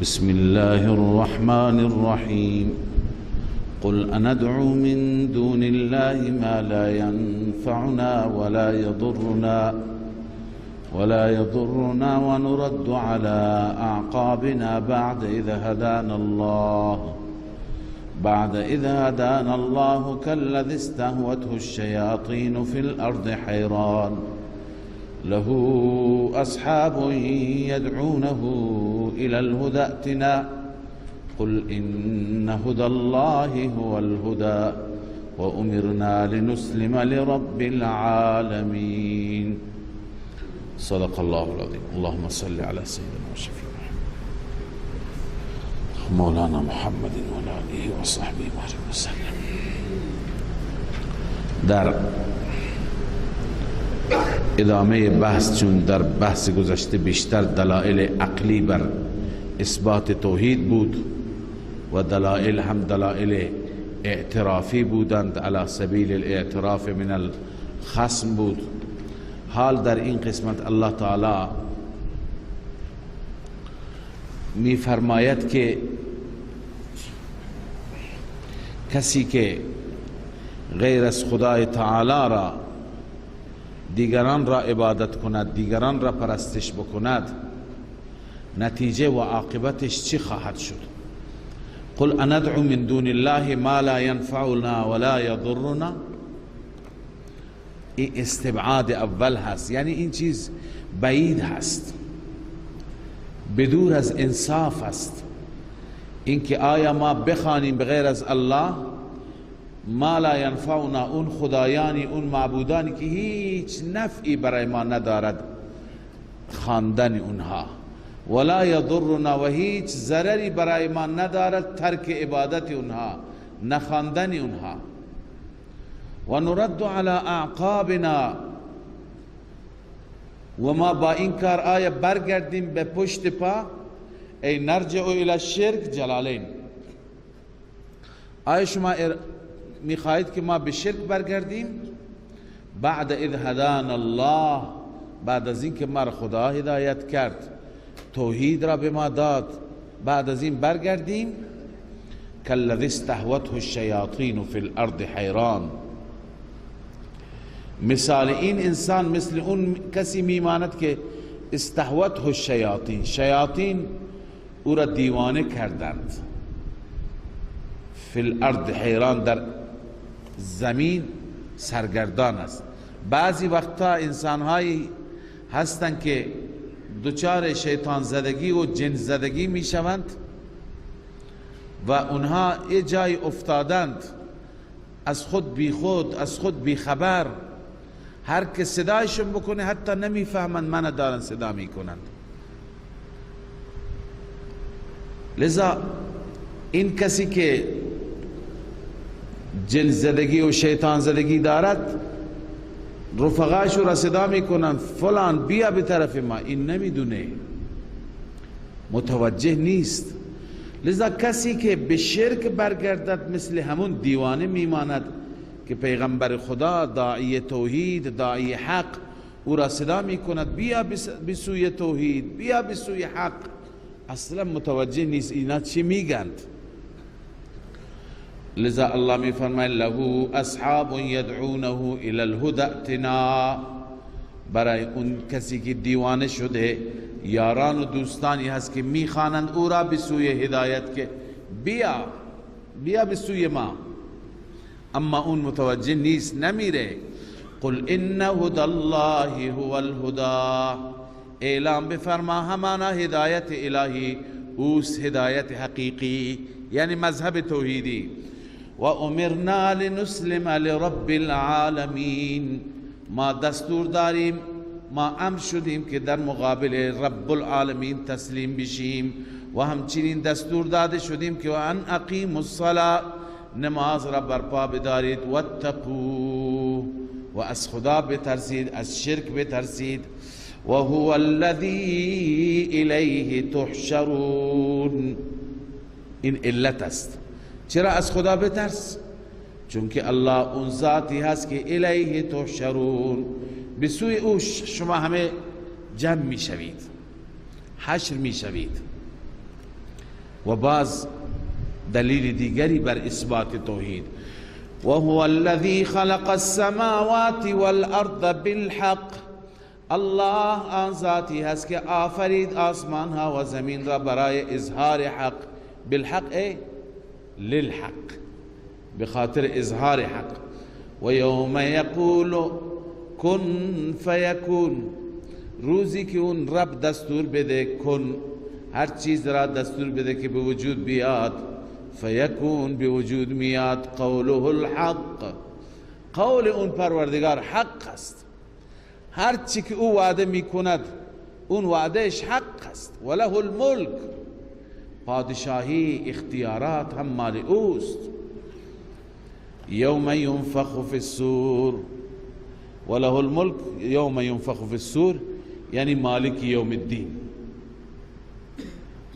بسم الله الرحمن الرحيم. قل أندعو من دون الله ما لا ينفعنا ولا يضرنا ونرد على أعقابنا بعد إذ هدانا الله كالذي استهوته الشياطين في الأرض حيران له أصحاب يدعونه إلى الهدى ائتنا قل إن هدى الله هو الهدى وأمرنا لنسلم لرب العالمين. صدق الله العظيم. اللهم صل على سيدنا وشفيعنا مولانا محمد وعلى آله وصحبه وسلم. در ادامه بحث، چون در بحث گذشته بیشتر دلائل عقلی بر اثبات توحید بود و دلائل هم دلائل اعترافی بودند، علی سبیل الاعتراف من الخصم بود. حال در این قسمت الله تعالی می فرماید که کسی که غیر از خدای تعالی را، دیگران را عبادت کند، دیگران را پرستش بکند، نتیجه و عاقبتش چی خواهد شد؟ قل اندعو من دون الله ما لا ينفعنا ولا يضرنا. این استبعاد اول هست، یعنی این چیز بعید هست، بدور از انصاف است، اینکه آیا ما بخوانیم بغیر از الله ما لا ینفعنا، اون خدایانی، اون معبودانی که هیچ نفعی برای ما ندارد خواندن اونها، ولا یضرنا، و هیچ ضرری برای ما ندارد ترک عبادت اونها، نخواندن اونها، و نرد علی اعقابنا، و ما با این کار آیا برگردیم به پشت پا، ای نرجع الی الشرک جلالین. آیا شما میخواهید که ما به شرک برگردیم؟ بعد اذ هدانا الله، بعد از این که ما را خدا هدایت کرد، توحید را به ما داد، بعد از این برگردیم؟ کالذی استهوته الشیاطین فی الارض حیران. مثال این انسان مثل اون کسی میماند که استهوته الشیاطین، شیاطین او را دیوانه کردند، فی الارض حیران، در زمین سرگردان است. بعضی وقتا انسانهایی هستند که دچار شیطان زدگی و جن زدگی میشوند و اونها یه جای افتادند، از خود بی خود، از خود بی خبر، هر که صدایشون بکنه حتی نمیفهمند من دارن صدا میکنند. لذا این کسی که جن زدگی و شیطان زدگی دارد، رفقایش را صدا میکنن فلان بیا به طرف ما، این نمیدونه، متوجه نیست. لذا کسی که به شرک برگردد مثل همون دیوانه میماند که پیغمبر خدا، داعی توحید، داعی حق، او را صدا میکند بیا به سوی توحید، بیا به سوی حق، اصلا متوجه نیست اینا چی میگند. لذا الله میفرماید له اصحاب یدعونه الی الهدى ائتنا. برای اون کسی که دیوانه شده، یاران و دوستانی هست که میخوانند او را به سوی هدایت که بیا بیا به سوی ما، اما اون متوجه نیست، نمیره. قل ان هدى الله هو الهدى. اعلام بفرما همانا هدایت الهی اوست هدایت حقیقی، یعنی مذهب توحیدی. و امرنا لنسلم لرب العالمین. ما دستور داریم، ما امر شدیم که در مقابل رب العالمین تسلیم بشیم، و همچنین دستور داده شدیم که ان اقیموا الصلاة، نماز را برپا بدارید، واتقوا، و از خدا بترسید، از شرک بترسید، و هو الذی الیه تحشرون. این علت است. چرا از خدا بترس؟ چون که الله اون ذاتی هست که الیه تحشرون، به سوی او شما همه جمع میشوید، حشر میشوید. و باز دلیل دیگری بر اثبات توحید. و هو الذی خلق السماوات والارض بالحق. الله آن ذاتی هست که آفرید آسمان ها و زمین را برای اظهار حق. بالحق ای للحق، بخاطر اظهار حق. و یوم یقول کن فیکون، روزی که اون رب دستور بده کن، هر چیز را دستور بده که به وجود بیاد، فیکون به وجود میاد. قوله الحق، قول اون پروردگار حق است. هر چی که او وعده میکند اون وعدهش حق است. وله الملک، پادشاهی اختیارات هم مال اوست. یوم ینفخ فی الصور، وله الملک یوم ینفخ فی الصور یعنی مالک یوم الدین.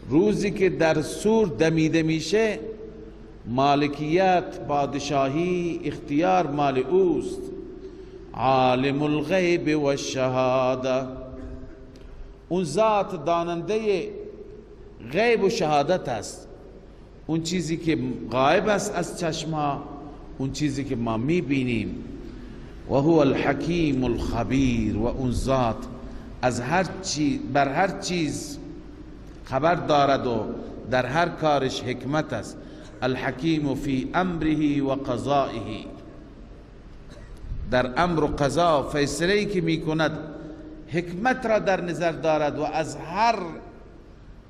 روزی که در سور دمیده میشه مالکیت، پادشاهی، اختیار مال اوست. عالم الغیب و الشهاده، اون ذات داننده غیب و شهادت است. اون چیزی که غایب است از چشمها، اون چیزی که ما میبینیم. و هو الحکیم الخبیر، و اون ذات از هر چیز، بر هر چیز خبر دارد و در هر کارش حکمت است. الحکیم فی امره و قضائه، در امر و قضا فیصله‌ای که میکند حکمت را در نظر دارد و از هر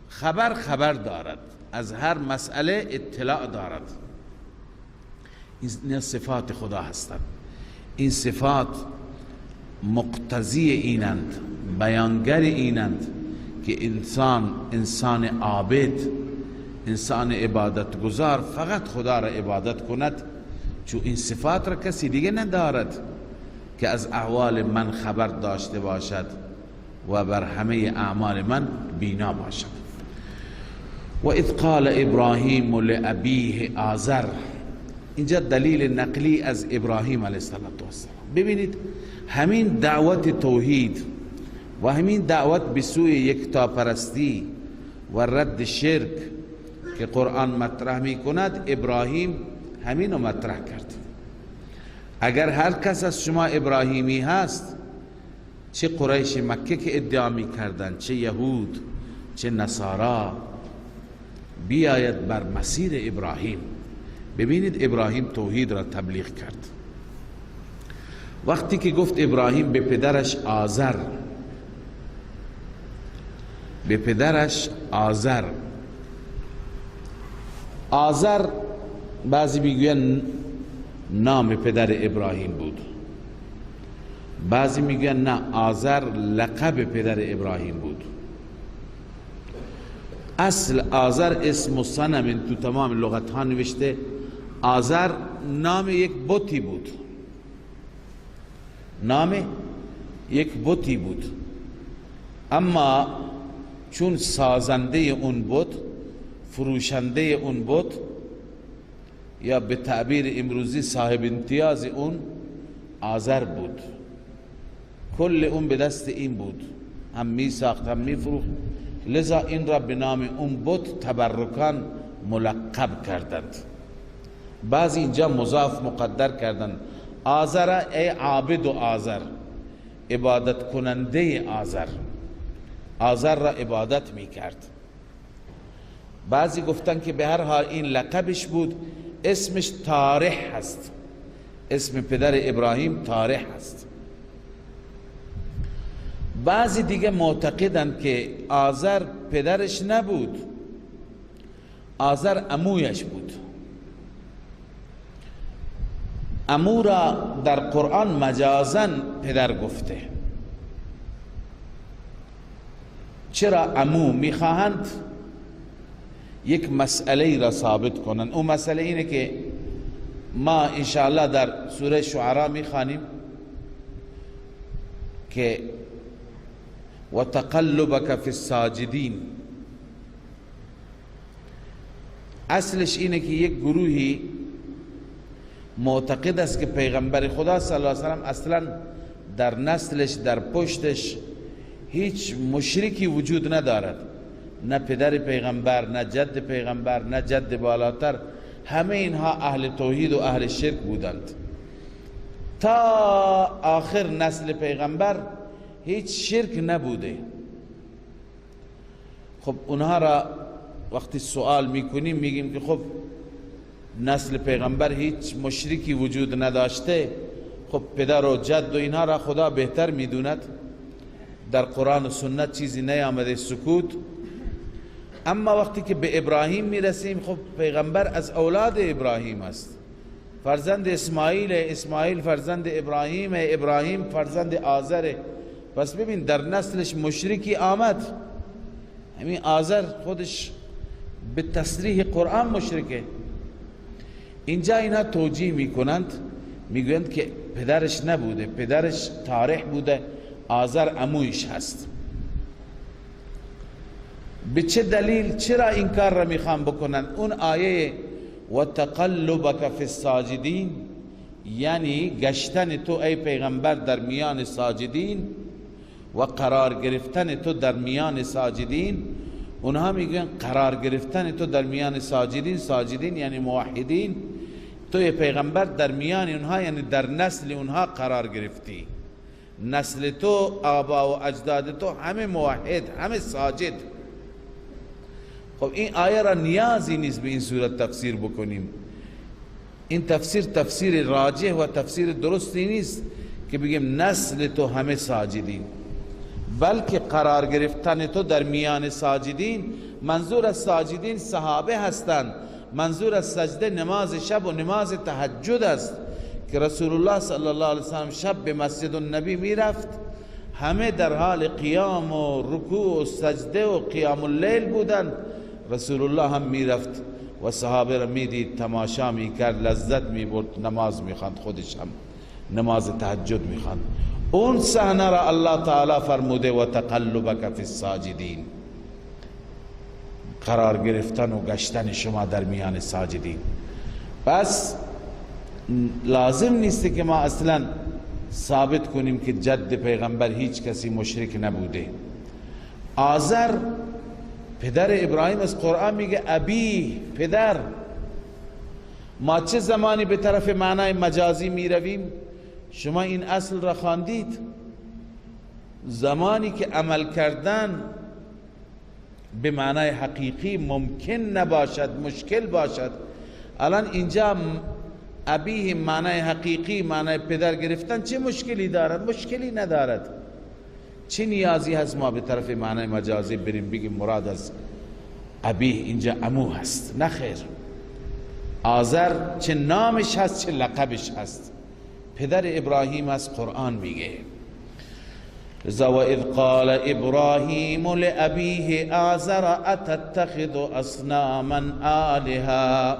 خبر خبر دارد، از هر مسئله اطلاع دارد. این صفات خدا هستند. این صفات مقتضی اینند، بیانگر اینند که انسان، انسان عابد، انسان عبادت گزار فقط خدا را عبادت کند، چون این صفات را کسی دیگه ندارد که از احوال من خبر داشته باشد و بر همه اعمال من بینا باشد. و اذ قال ابراهیم لأبیه آزر، اینجا دلیل نقلی از ابراهیم علیه السلام. ببینید همین دعوت توحید و همین دعوت به سوی یکتاپرستی و رد شرک که قرآن مطرح می کند، ابراهیم همینو مطرح کرد. اگر هر کس از شما ابراهیمی هست، چه قریش مکه که ادعا می کردن، چه یهود، چه نصارا، بیاید بر مسیر ابراهیم. ببینید ابراهیم توحید را تبلیغ کرد. وقتی که گفت ابراهیم به پدرش آزر، به پدرش آزر، آزر بعضی میگوین نام پدر ابراهیم بود، بعضی میگوین نه، آزر لقب پدر ابراهیم بود. اصل آزر اسم صنم، تو تمام لغت ها نوشته. آزر نام یک بتی بود، نام یک بتی بود، اما چون سازنده اون بت، فروشنده اون بت، یا به تعبیر امروزی صاحب امتیاز اون آزر بود، کل اون به دست این بود، هم می ساخت هم می فروخت، لذا این را به نام اون بت تبرکان ملقب کردند. بعضی اینجا مضاف مقدر کردند، آزر ای عابد و آزر، عبادت کننده آزر، آزر را عبادت می کرد. بعضی گفتن که به هر حال این لقبش بود، اسمش تارح هست، اسم پدر ابراهیم تارح هست. بعضی دیگه معتقدند که آزر پدرش نبود، آزر عمویش بود. عمو را در قرآن مجازاً پدر گفته. چرا عمو؟ میخواهند یک مسئله را ثابت کنند. اون مسئله اینه که ما انشاءالله در سوره شعراء میخوانیم که و تقلبک فی الساجدین. اصلش اینه که یک گروهی معتقد است که پیغمبر خدا صلی الله علیه و سلم اصلا در نسلش، در پشتش هیچ مشرکی وجود ندارد، نه پدر پیغمبر، نه جد پیغمبر، نه جد بالاتر، همه اینها اهل توحید و اهل شرک بودند. تا آخر نسل پیغمبر هیچ شرک نبوده. خب اونها را وقتی سوال میکنیم میگیم که خب نسل پیغمبر هیچ مشرکی وجود نداشته، خب پدر و جد و اینها را خدا بهتر میدوند، در قرآن و سنت چیزی نیامده، سکوت. اما وقتی که به ابراهیم میرسیم، خب پیغمبر از اولاد ابراهیم است، فرزند اسماعیل، اسماعیل فرزند ابراهیم، ابراهیم فرزند آذر. پس ببین در نسلش مشرکی آمد، همین آذر خودش به تصریح قرآن مشرکه. اینجا اینها توجیه میکنند، میگویند که پدرش نبوده، پدرش تارح بوده، آذر عمویش هست. به چه دلیل چرا این کار را میخوان بکنند؟ اون آیه و تقلبک فی الساجدین، یعنی گشتن تو ای پیغمبر در میان ساجدین و قرار گرفتن تو در میان ساجدین. اونها میگن قرار گرفتن تو در میان ساجدین، ساجدین یعنی موحدین، تو ای پیغمبر در میان اونها یعنی در نسل اونها قرار گرفتی، نسل تو، آبا و اجداد تو همه موحد، همه ساجد. خب این آیه را نیازی نیست به این صورت تفسیر بکنیم. این تفسیر تفسیر راجح و تفسیر درستی نیست که بگیم نسل تو همه ساجدین، بلکه قرار گرفتن تو در میان ساجدین، منظور از ساجدین صحابه هستند، منظور از سجده نماز شب و نماز تهجد است که رسول الله صلی الله علیه وسلم شب به مسجد النبی میرفت، همه در حال قیام و رکوع و سجده و قیام اللیل بودند. رسول الله هم میرفت و صحابه را میدید، تماشا میکرد، لذت میبرد، نماز میخواند، خودش هم نماز تهجد میخواند. اون صحنه را الله تعالی فرموده و تقلبک فی الساجدین، قرار گرفتن و گشتن شما در میان ساجدین. پس لازم نیست که ما اصلا ثابت کنیم که جد پیغمبر هیچ کسی مشرک نبوده. آذر پدر ابراهیم از قرآن میگه ابی، پدر. ما چه زمانی به طرف معنای مجازی میرویم؟ شما این اصل را خواندید، زمانی که عمل کردن به معنای حقیقی ممکن نباشد، مشکل باشد. الان اینجا ابیه معنای حقیقی، معنای پدر گرفتن چه مشکلی دارد؟ مشکلی ندارد. چه نیازی هست ما به طرف معنای مجازی بریم بگیم مراد از ابیه اینجا عمو هست؟ نه خیر، آذر چه نامش هست چه لقبش هست، پدر ابراهیم از قرآن میگه. و اذ قال ابراهیم لأبیه آذر اتتخذ اصناما آلهة.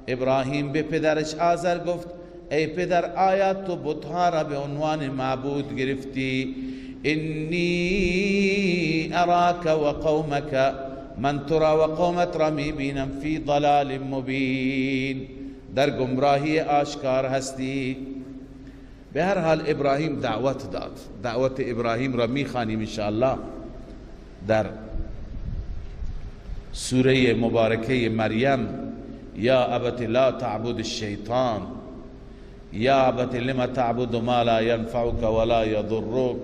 ابراهیم به پدرش آذر گفت ای پدر، آیا تو بتها را به عنوان معبود گرفتی؟ انی اراک و قومک، من تو را و قومت را میبینم، فی ضلال مبین، در گمراهی آشکار هستی. به هر حال ابراهیم دعوت داد. دعوت ابراهیم را میخوانیم انشاءالله در سوره مبارکه مریم. یا ابت لا تعبد الشیطان، یا ابت لم تعبد ما لا ينفعك ولا يضرك.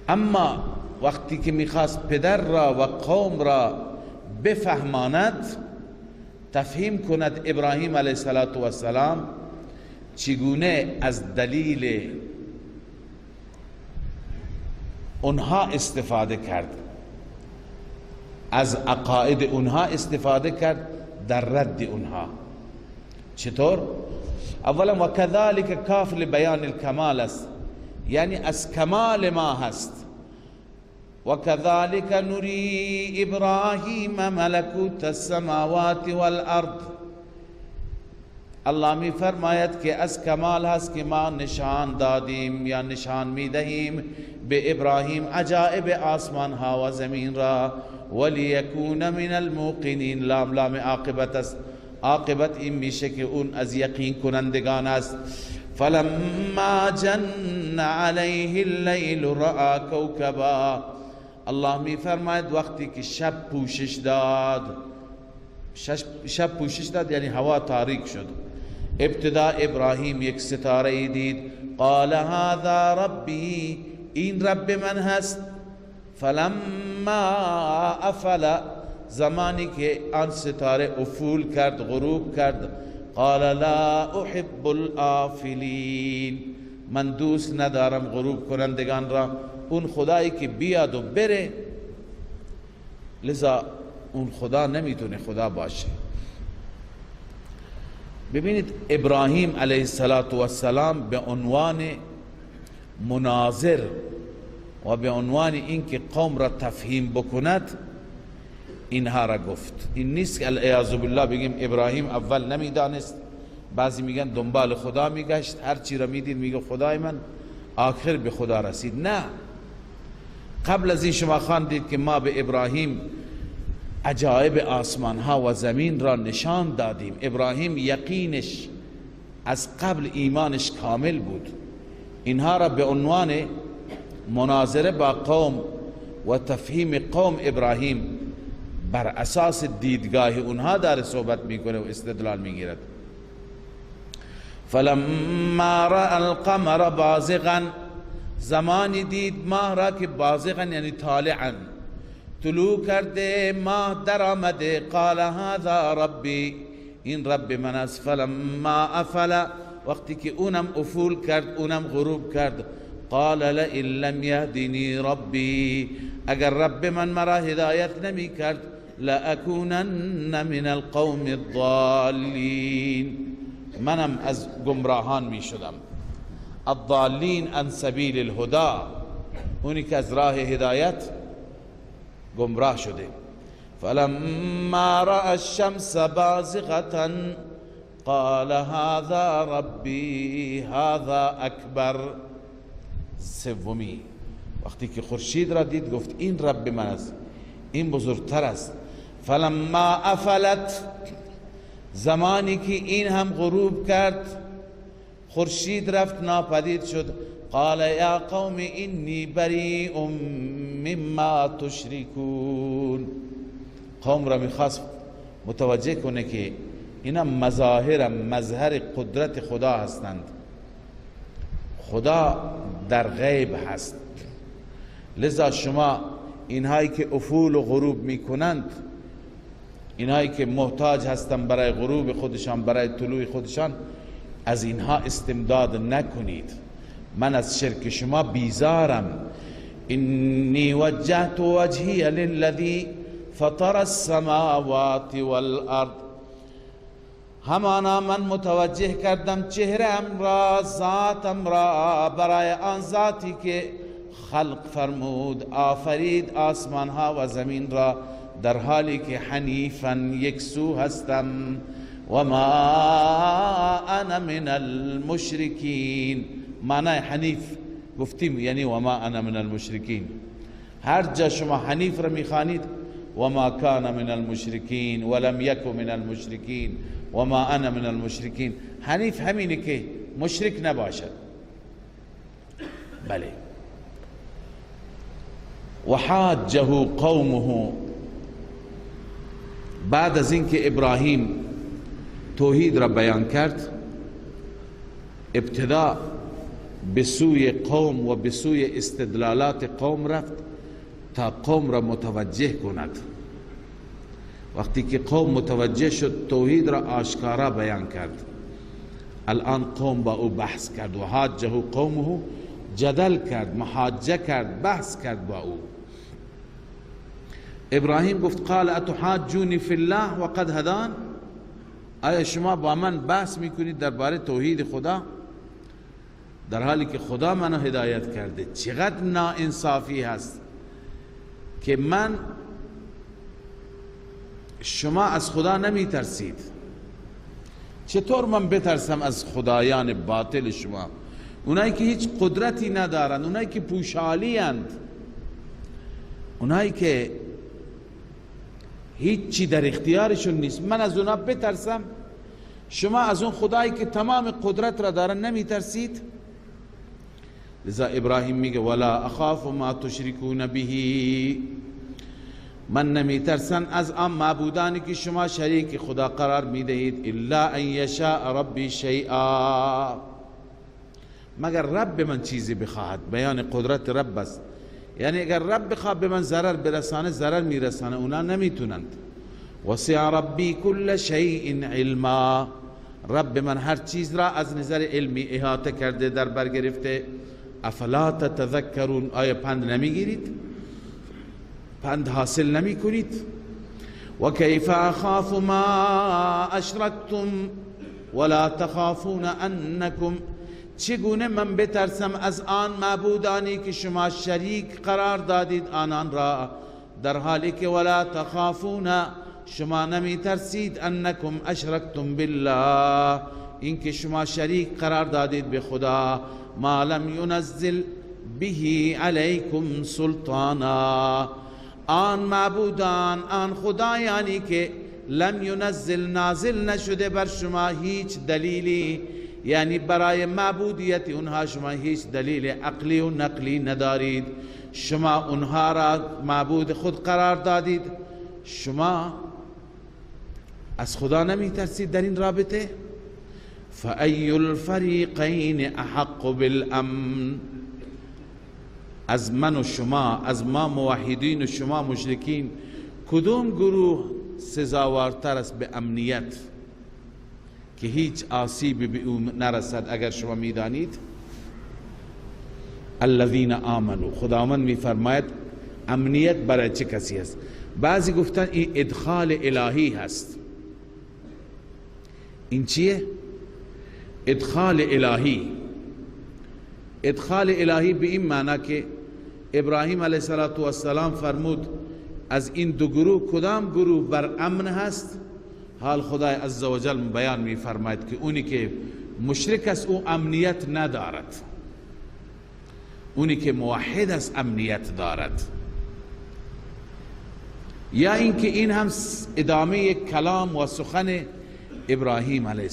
اما وقتی که میخواست پدر را و قوم را بفهماند، تفهیم کند ابراهیم علیه السلام چگونه از دلیل اونها استفاده کرد، از عقاید اونها استفاده کرد در رد اونها. چطور؟ اولا و کذالک کاف لبیان الکمال است، یعنی از کمال ما هست. و کذالک نری ابراهیم ملکوت السماوات والارض. الله می فرماید که از کمال هست که ما نشان دادیم یا نشان می دهیم به ابراهیم عجائب آسمان ها و زمین را. ولیکون من الموقنین، لام لام عاقبت است، عاقبت این میشه که اون از یقین کنندگان است. فلما جن علیه اللیل رأى کوکبا، الله می فرماید وقتی که شب پوشش داد، شب پوشش داد یعنی هوا تاریک شد. ابتدا ابراهیم یک ستاره دید، قال هذا ربی، این رب من هست. فلما افل، زمانی که آن ستاره افول کرد، غروب کرد، قال لا احب الآفلین، من دوست ندارم غروب کنندگان را. اون خدایی که بیاد و بره، لذا اون خدا نمیتونه خدا باشه. ببینید ابراهیم علیه السلام به عنوان مناظر و به عنوان اینکه قوم را تفهیم بکند اینها را گفت. این نیست که العیاذ بالله بگیم ابراهیم اول نمیدانست، بعضی میگن دنبال خدا میگشت، هر چی را میدید میگه خدای من، آخر به خدا رسید. نه، قبل از این شما خواندید که ما به ابراهیم عجایب آسمان ها و زمین را نشان دادیم. ابراهیم یقینش از قبل ایمانش کامل بود. اینها را به عنوان مناظره با قوم و تفهیم قوم ابراهیم بر اساس دیدگاه اونها داره صحبت میکنه و استدلال میگیرد. فلما رأى القمر بازغا، زمانی دید ماه را که بازغا یعنی طالعا، طلوع کرده، ماه در آمده. قال هذا ربی، این رب من است. فلما افل، وقتی که اونم افول کرد، اونم غروب کرد، قال لئن لم یهدنی ربی، اگر رب من مرا هدایت نمی کرد، لأکونن من القوم الضالین، منم از گمراهان می شدم. الضالین عن سبیل الهدی، اونی که از راه هدایت گمراه شده. فلما رأى الشمس بازغة قال هذا ربی هذا اکبر. سومی، وقتی که خورشید را دید گفت این رب من است، این بزرگتر است. فلما افلت، زمانی که این هم غروب کرد، خورشید رفت ناپدید شد، قال یا قوم انی بریء مما تشرکون. قوم را میخواست متوجه کنه که اینا مظاهر، مظهر قدرت خدا هستند، خدا در غیب هست، لذا شما اینهایی که افول و غروب میکنند، اینهایی که محتاج هستند برای غروب خودشان، برای طلوع خودشان، از اینها استمداد نکنید. من از شرک شما بیزارم. انی وجهت وجهی للذی فطر السماوات والارض، همانا من متوجه کردم چهرم را، ذاتم را برای آن ذاتی که خلق فرمود، آفرید آسمان ها و زمین را، در حالی که حنیفا یکسو هستم. و ما انا من المشرکین، معنی حنیف گفتیم یعنی و ما انا من المشرکین. هر جا شما حنیف را میخوانید، و ما کان من المشرکین ولم یک من المشرکین و ما انا من المشرکین، حنیف همینه که مشرک نباشد. بله. و حاجه قومه، بعد از اینکه ابراهیم توحید را بیان کرد، ابتدا به سوی قوم و به سوی استدلالات قوم رفت تا قوم را متوجه کند. وقتی که قوم متوجه شد، توحید را آشکارا بیان کرد. الان قوم با او بحث کرد و حاجه قومه، جدل کرد، محاجه کرد، بحث کرد با او. ابراهیم گفت قال اتحاجونی فی الله وقد هدان، آیا شما با من بحث میکنید درباره توحید خدا در حالی که خدا منو هدایت کرده؟ چقدر ناانصافی هست که من شما از خدا نمی ترسید، چطور من بترسم از خدایان باطل شما، اونایی که هیچ قدرتی ندارند، اونایی که پوشالی اند، اونایی که هیچی در اختیارشون نیست، من از اونا بترسم؟ شما از اون خدایی که تمام قدرت را دارن نمی ترسید؟ لذا ابراهیم میگه ولا اخاف ما تشرکون به، من نمیترسم از آن معبودانی که شما شریک خدا قرار میدهید، الا ان یشاء ربی شیئا، مگر رب من چیزی بخواهد. بیان قدرت رب است، یعنی اگر رب بخواد به من ضرر برسانه ضرر میرسانه، اونا نمیتونند. وسع ربی کل شیء علما، رب من هر چیز را از نظر علمی احاطه کرده، در بر گرفته. افلا تتذکرون، آیا پند نمیگیرید؟ پند حاصل نمی کنید؟ و کیف اخاف ما اشرکتم ولا تخافون انکم، چگونه من بترسم از آن معبودانی که شما شریک قرار دادید آنان را، در حالی که ولا تخافون، شما نمی ترسید، انکم اشرکتم بالله، اینکه شما شریک قرار دادید به خدا، ما لم ینزل به علیکم سلطانا، آن معبودان، آن خدایانی که لم ینزل، نازل نشده بر شما هیچ دلیلی، یعنی برای معبودیت اونها شما هیچ دلیل عقلی و نقلی ندارید، شما اونها را معبود خود قرار دادید، شما از خدا نمی ترسید در این رابطه؟ فأی الفریقین احق بالامن، از من و شما، از ما موحدین و شما مشرکین، کدوم گروه سزاوارتر است به امنیت که هیچ آسیبی به او نرسد؟ اگر شما میدانید. الذین آمنوا، خداوند میفرماید امنیت برای چه کسی است؟ بعضی گفتن این ادخال الهی هست. این چیه؟ ادخال الهی. ادخال الهی به این معنا که ابراهیم علیه السلام فرمود از این دو گروه کدام گروه بر امن هست؟ حال خدای عزوجل بیان می فرماید که اونی که مشرک است او امنیت ندارد، اونی که موحد است امنیت دارد. یا اینکه این هم ادامه کلام و سخن ابراهیم علیه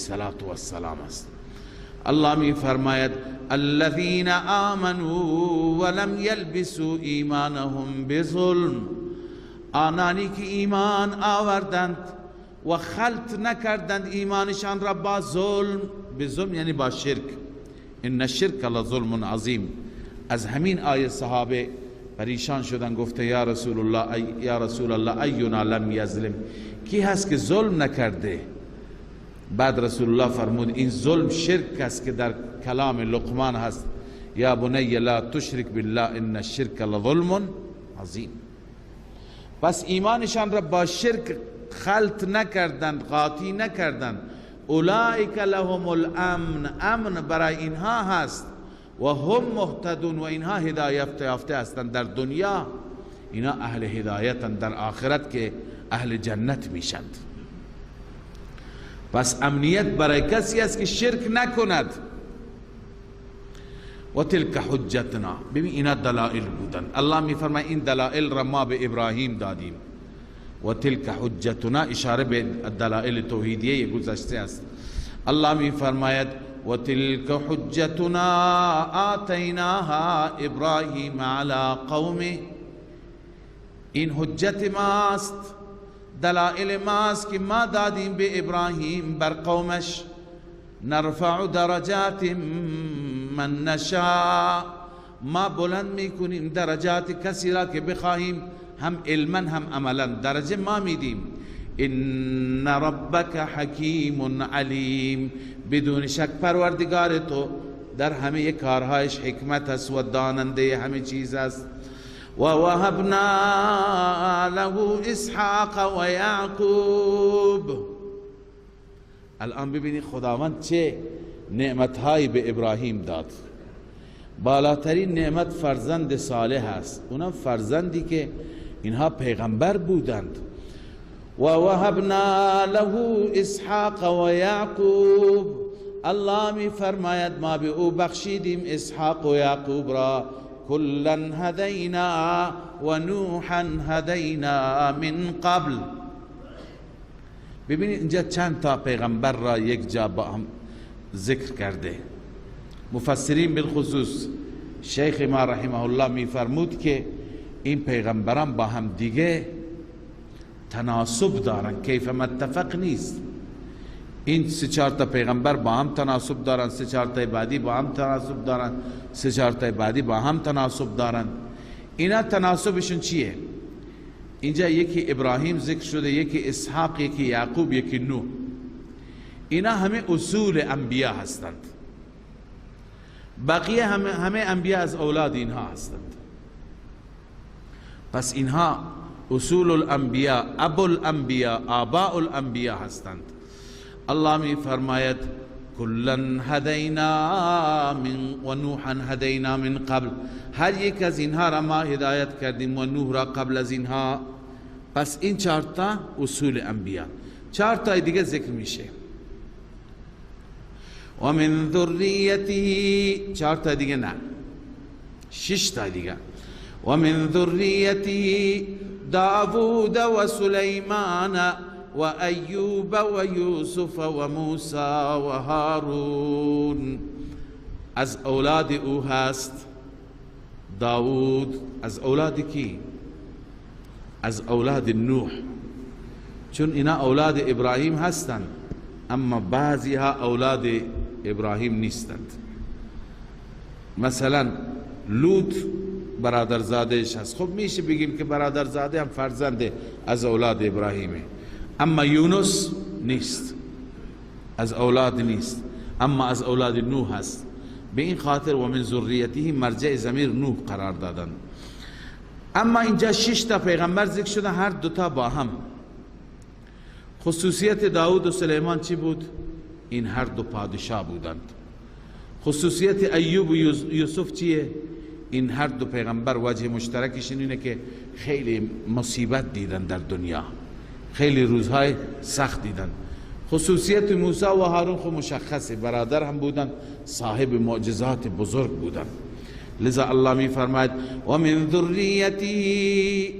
السلام است. الله می فرماید الذین آمنوا ولم یلبسوا ایمانهم بظلم، آنانی که ایمان آوردند و خلط نکردند ایمانشان را با ظلم. به ظلم یعنی با شرک، ان الشرک لظلم عظیم. از همین آیه صحابه پریشان شدن، گفته یا رسول الله، یا رسول الله اینا لم یظلم، کی هست که ظلم نکرده؟ بعد رسول الله فرمود این ظلم شرک است که در کلام لقمان هست، یا بنی لا تشرک بالله ان الشرک لظلم عظیم. پس ایمانشان را با شرک خلط نکردند، قاطی نکردند. اولئک لهم الامن، امن برای اینها هست، و هم مهتدون، و اینها هدایت یافته هستند در دنیا، اینا اهل هدایتند، در آخرت که اهل جنت میشند. پس امنیت برای کسی است که شرک نکند. و تلک حجتنا، ببین اینا دلائل بودن. الله میفرماید این دلائل را ما به ابراهیم دادیم. و تلک حجتنا اشاره به دلائل توحیدیه گذشته است. الله میفرماید و تلک حجتنا آتیناها ابراهیم علی قومه، این حجت ماست، دلائل ماست که ما دادیم به ابراهیم بر قومش. نرفع درجات من نشاء، ما بلند میکنیم درجات کسی را که بخواهیم، هم علما هم عملا درجه ما میدیم. ان ربک حکیم علیم، بدون شک پروردگار تو در همه کارهایش حکمت است و داننده همه چیز است. و وهبنا له اسحاق و یعقوب. الان ببینید خداوند چه نعمتهایی به ابراهیم داد. بالاترین نعمت فرزند صالح است، اونم فرزندی که اینها پیغمبر بودند. و وهبنا له اسحاق و یعقوب، الله می فرماید ما به او بخشیدیم اسحاق و یعقوب را. کلا هدینا و نوحا هدینا من قبل. ببینید اینجا چند تا پیغمبر را یک جا با هم ذکر کرده. مفسرین بالخصوص شیخ ما رحمه الله میفرمود که این پیغمبران با هم دیگه تناسب دارن، کیف متفق نیست. این سه چهار تا پیغمبر با هم تناسب دارن، سه چهار تا بعدی با هم تناسب دارن، سه چهار تا بعدی با هم تناسب دارن. اینا تناسبشون چیه؟ اینجا یکی ابراهیم ذکر شده، یکی اسحاق، یکی یعقوب، یکی نوح. اینا همه اصول انبیا هستند. بقیه همه انبیا از اولاد اینها هستند. پس اینها اصول الانبیا، ابو الانبیا، آباء الانبیا هستند. الله می فرماید کلا هدینا من و نوحا هدینا من قبل، هر یک از اینها را ما هدایت کردیم و نوح را قبل از اینها. پس این چهار تا اصول انبیا، چهار تا دیگه ذکر میشه. و من ذریته، چهار تا دیگه نه، شش تا دیگه. و من ذریته داوود و سلیمان و ایوب و یوسف و موسی و هارون. از اولاد او هست داوود. از اولاد کی؟ از اولاد نوح، چون اینا اولاد ابراهیم هستند، اما بعضی ها اولاد ابراهیم نیستند. مثلا لوط برادرزادهش هست، خب میشه بگیم که برادرزاده هم فرزند از اولاد ابراهیمه، اما یونس نیست، از اولاد نیست، اما از اولاد نوح هست. به این خاطر و من ذریته مرجع ضمیر نوح قرار دادن. اما اینجا 6 تا پیغمبر ذکر شده، هر دوتا با هم. خصوصیت داود و سلیمان چی بود؟ این هر دو پادشاه بودند. خصوصیت ایوب و یوسف چیه؟ این هر دو پیغمبر وجه مشترکشون اینه که خیلی مصیبت دیدن در دنیا، خیلی روزهای سخت دیدن. خصوصیت موسی و هارون خو مشخصه، برادر هم بودن، صاحب معجزات بزرگ بودن. لذا الله می فرماید و من ذریته،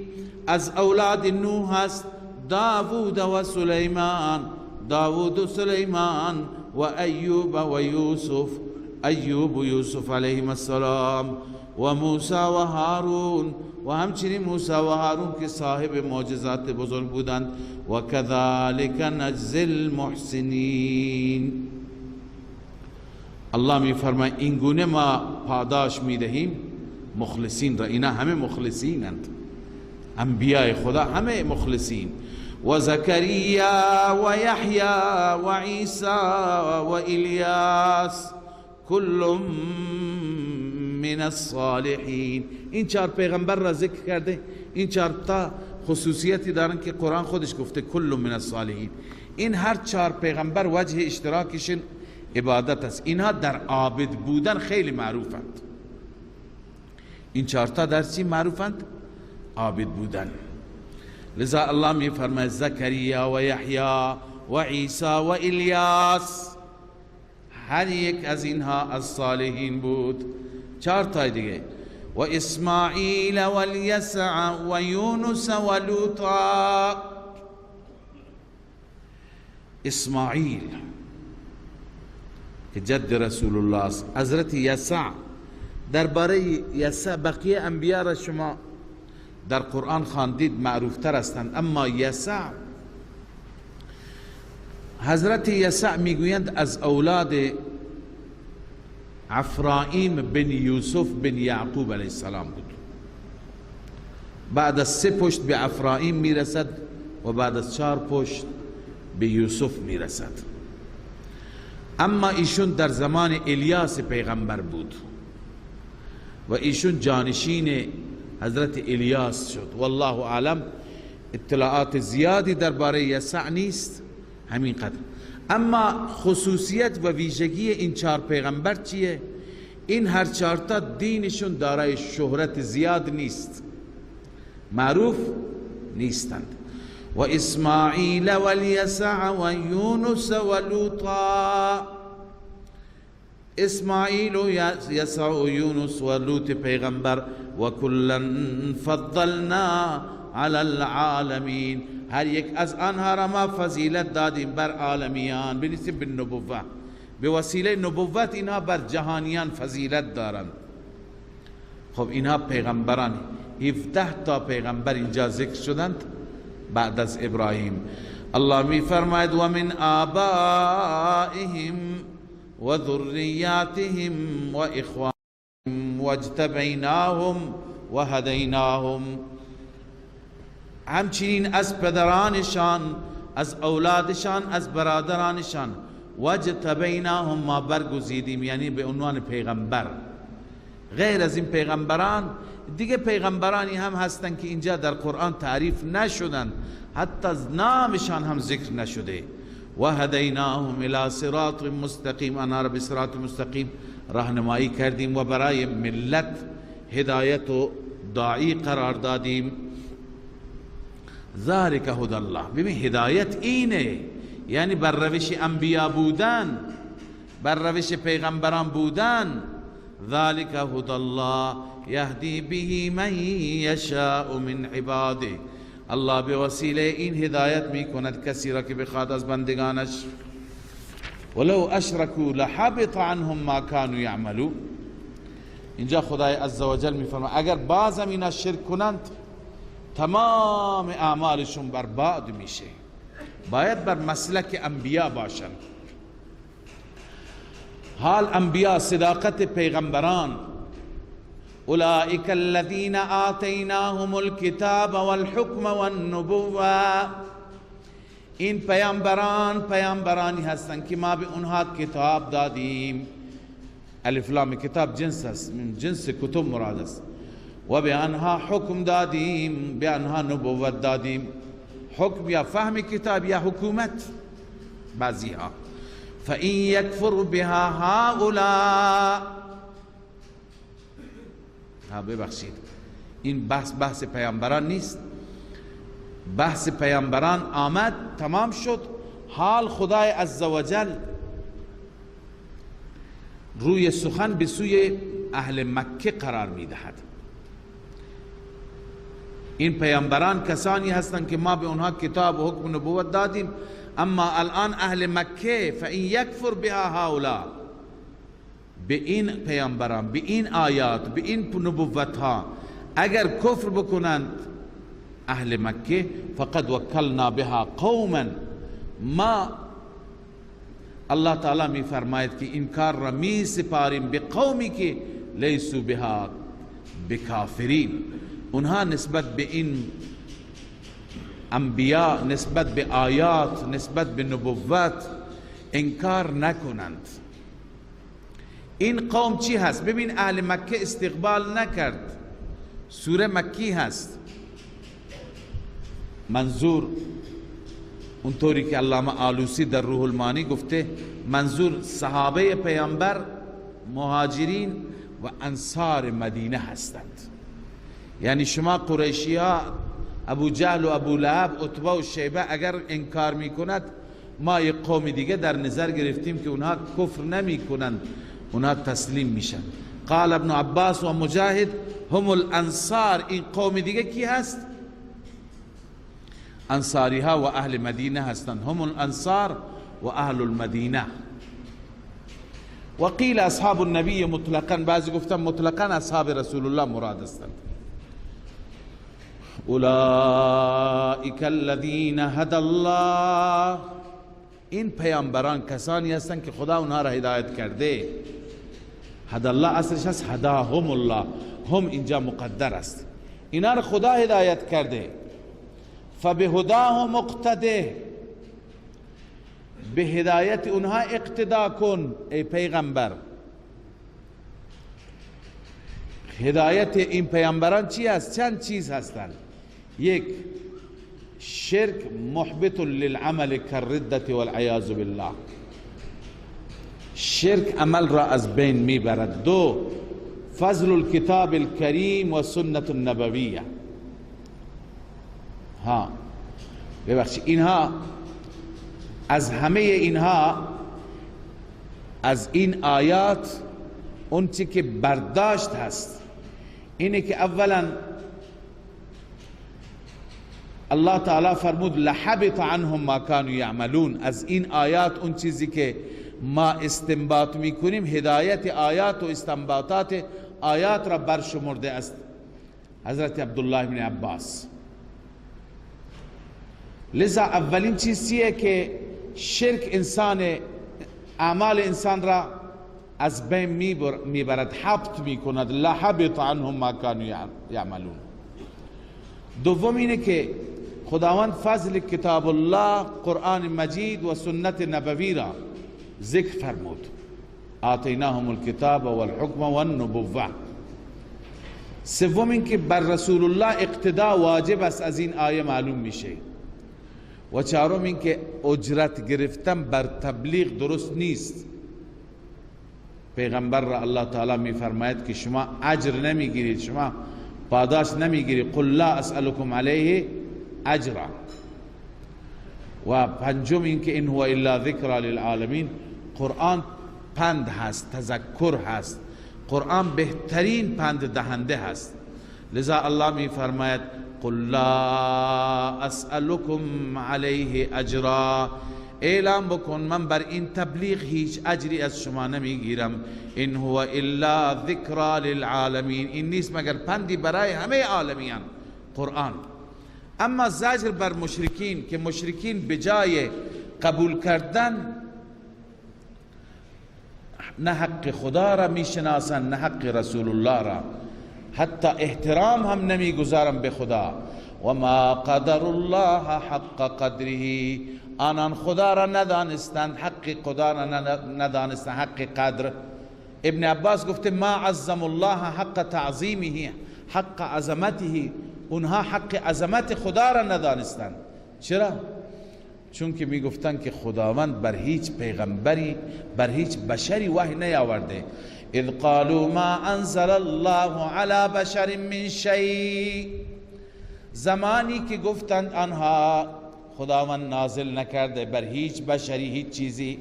از اولاد نوح هست داوود و سلیمان، داوود و سلیمان و ایوب و یوسف، ایوب و یوسف علیهم السلام، و موسی و هارون، و همچنین موسی و هارون که صاحب معجزات بزرگ بودند. و کذالک نجزی المحسنین. الله می فرماید این گونه ما پاداش می دهیم مخلصین را. اینا همه مخلصینند، انبیاء خدا همه مخلصین. و زکریا و یحیی و عیسی و الیاس کل من الصالحین. این چهار پیغمبر را ذکر کرده، این چهار تا خصوصیتی دارن که قرآن خودش گفته کل من الصالحین. این هر چهار پیغمبر وجه اشتراکشون عبادت است. اینها در عابد بودن خیلی معروفند. این چهار تا در چی معروفند؟ عابد بودن. لذا الله می فرماید زکریا و یحیی و عیسی و الیاس، هر یک از اینها از صالحین بود. چهار تا دیگه و اسماعیل و الیسع و یونس و لوطا. اسماعیل که جد رسول الله است، حضرت یسع، درباره یسع بقیه انبیا را شما در قرآن خواندید معروفتر هستند، اما یسع، حضرت یسع میگویند از اولاد افرایم بن یوسف بن یعقوب علیه السلام بود. بعد از 3 پشت به افرایم میرسد و بعد از 4 پشت به یوسف میرسد. اما ایشون در زمان الیاس پیغمبر بود و ایشون جانشین حضرت الیاس شد. والله اعلم، اطلاعات زیادی درباره یسع نیست، همین قدر. اما خصوصیت و ویژگی این چهار پیغمبر چیه؟ این هر چهار تا دینشون دارای شهرت زیاد نیست، معروف نیستند. و اسماعیل و الیسع و یونس و لوطا. اسماعیل و یسع و یونس و لوط پیغمبر. و کلا فضلنا علی العالمین، هر یک از آنها را ما فضیلت دادیم بر عالمیان، بنسبت به نبوت، به وسیله نبوت اینها بر جهانیان فضیلت دارند. خب اینها پیغمبران، 17 تا پیغمبر اینجا ذکر شدند بعد از ابراهیم. الله می فرماید و من آبائهم و ذریاتهم و اخوانهم واجتبیناهم و هدیناهم. همچنین از پدرانشان، از اولادشان، از برادرانشان، واجتبیناهم ما برگزیدیم، یعنی به عنوان پیغمبر. غیر از این پیغمبران دیگه پیغمبرانی هم هستند که اینجا در قرآن تعریف نشدند، حتی نامشان هم ذکر نشده. و هدیناهم الى صراط مستقیم، آنها را به صراط مستقیم راهنمایی کردیم و برای ملت هدایت و داعی قرار دادیم. ذالک هدى الله. ببین هدایت اینه، یعنی بر روش انبیا بودن، بر روش پیغمبران بودن. ذالک هدى الله یهدی به من یشاء من عباده. الله به وسیله این هدایت میکند کسی را که بخواد از بندگانش. ولو اشرکوا لحبط عنهم ما كانوا یعملون. اینجا خدای عزوجل میفرماید اگر بازم اینا شرک کنند تمام اعمالشون برباد میشه. باید بر مسلک انبیا باشند. حال انبیا، صداقت پیغمبران، اولئک الذین آتیناهم الکتاب والحکم والنبوة. این پیامبران پیامبرانی هستند که ما به اونها کتاب دادیم. الف لام کتاب جنس است، من جنس کتب مراد است. و به آنها حکم دادیم، به آنها نبوت دادیم. حکم یا فهم کتاب یا حکومت بعضیها. فإن یکفر بها هؤلاء، ها ببخشید این بحث بحث پیامبران نیست. بحث پیامبران آمد تمام شد. حال خدای عزوجل روی سخن به سوی اهل مکه قرار میدهد. این پیامبران کسانی هستند که ما به اونها کتاب و حکم نبوت دادیم، اما الان اهل مکه فإن یکفر بها هؤلاء، به این پیامبران، به این آیات، به این نبوت ها اگر کفر بکنند اهل مکه، فقد وکلنا بها قوما. ما الله تعالی می فرماید که این کار را می سپاریم به قومی که لیسوا بها بکافرین. اونها نسبت به این انبیاء، نسبت به آیات، نسبت به نبوت انکار نکنند. این قوم چی هست؟ ببین اهل مکه استقبال نکرد، سوره مکی هست. منظور اونطوری که علامه آلوسی در روح المانی گفته، منظور صحابه پیامبر، مهاجرین و انصار مدینه هستند. یعنی شما قریشی ها، ابو جهل و ابو لهب، عتبه و شیبه اگر انکار میکند، ما یک قوم دیگه در نظر گرفتیم که اونها کفر نمی کنند، اونها تسلیم میشن. قال ابن عباس و مجاهد هم الانصار. این قوم دیگه کی هست؟ انصاری ها و اهل مدینه هستند. هم الانصار و اهل المدینه. و قیل اصحاب النبی مطلقا، بعضی گفتن مطلقا اصحاب رسول الله مراد هستند. اولئک الذین هدى الله. این پیامبران کسانی هستند که خدا اونها را هدایت کرده. هدى الله اصلش هست هداهم الله، هم اینجا مقدر است. اینا را خدا هدایت کرده. فبهداه مقتده، به هدایت اونها اقتدا کن ای پیغمبر. هدایت این پیامبران چی است؟ چند چیز هستند. یک، شرک محبط للعمل کالردة والعیاذ بالله، شرک عمل را از بین میبرد. دو، فضل الكتاب الكریم و سنت النبویه. ها ببخشید، اینها از همه اینها، از این آیات اون چی که برداشت هست اینه که اولا الله تعالی فرمود لحبط عنهم ما كانوا یعملون. از این آیات اون چیزی که ما استنباط میکنیم، هدایت آیات و استنباطات آیات را برشمرده است حضرت عبدالله بن عباس. لذا اولین چیز چیه که شرک انسان، اعمال انسان را از بین میبرد، حبط میکند، لا حبط عنهم ما كانوا یعملون. دوم اینه که خداوند فضل کتاب الله، قرآن مجید و سنت نبوی را ذکر فرمود. آتیناهم الکتاب والحکم والنبوة. سوم این که بر رسول الله اقتدا واجب است، از این آیه معلوم میشه. و چهارم این که اجرت گرفتن بر تبلیغ درست نیست. پیغمبر را الله تعالی میفرماید که شما اجر نمیگیرید، شما پاداش نمیگیرید، قل لا اسألكم علیه اجرا. و پنجم این که این هو الا ذکر للعالمین، قرآن پند هست، تذکر هست، قرآن بهترین پند دهنده هست. لذا الله میفرماید قل لا اسألكم علیه اجرا، اعلام بکن من بر این تبلیغ هیچ اجری از شما نمیگیرم. این هو الا ذکر للعالمین، این نیست مگر پندی برای همه عالمیان، قرآن. اما زجر بر مشرکین که مشرکین بجای قبول کردن نه حق خدا را میشناسند نه حق رسول الله را، حتی احترام هم نمیگذارن به خدا. و ما قدر الله حق قدره، آنان خدا را ندانستند، حق خدا را ندانستند، حق قدر. ابن عباس گفته ما عظم الله حق تعظیمه، حق عظمته، اونها حق عظمت خدا را ندانستند. چرا؟ چون که میگفتند که خداوند بر هیچ پیغمبری، بر هیچ بشری وحی نیاورده. اذ قالوا ما انزل الله علی بشر من شیء، زمانی که گفتند آنها خداوند نازل نکرده بر هیچ بشری هیچ چیزی.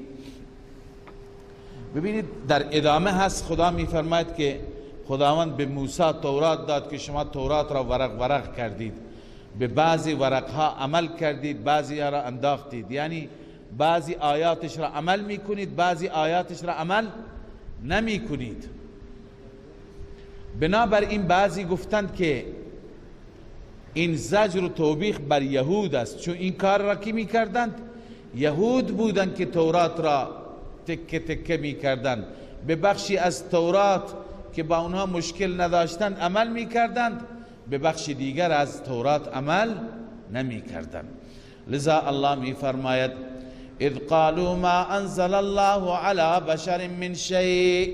ببینید در ادامه هست، خدا میفرماید که خداوند به موسی تورات داد که شما تورات را ورق ورق کردید، به بعضی ورقها عمل کردید، بعضی را انداختید، یعنی بعضی آیاتش را عمل میکنید، بعضی آیاتش را عمل نمیکنید. بنابراین بعضی گفتند که این زجر و توبیخ بر یهود است، چون این کار را کی میکردند؟ یهود بودند که تورات را تکه تکه میکردند، به بخشی از تورات که با اونها مشکل نداشتند عمل میکردند، به بخش دیگر از تورات عمل نمیکردند. لذا الله میفرماید اذ قالوا ما انزل الله علی بشر من شیء،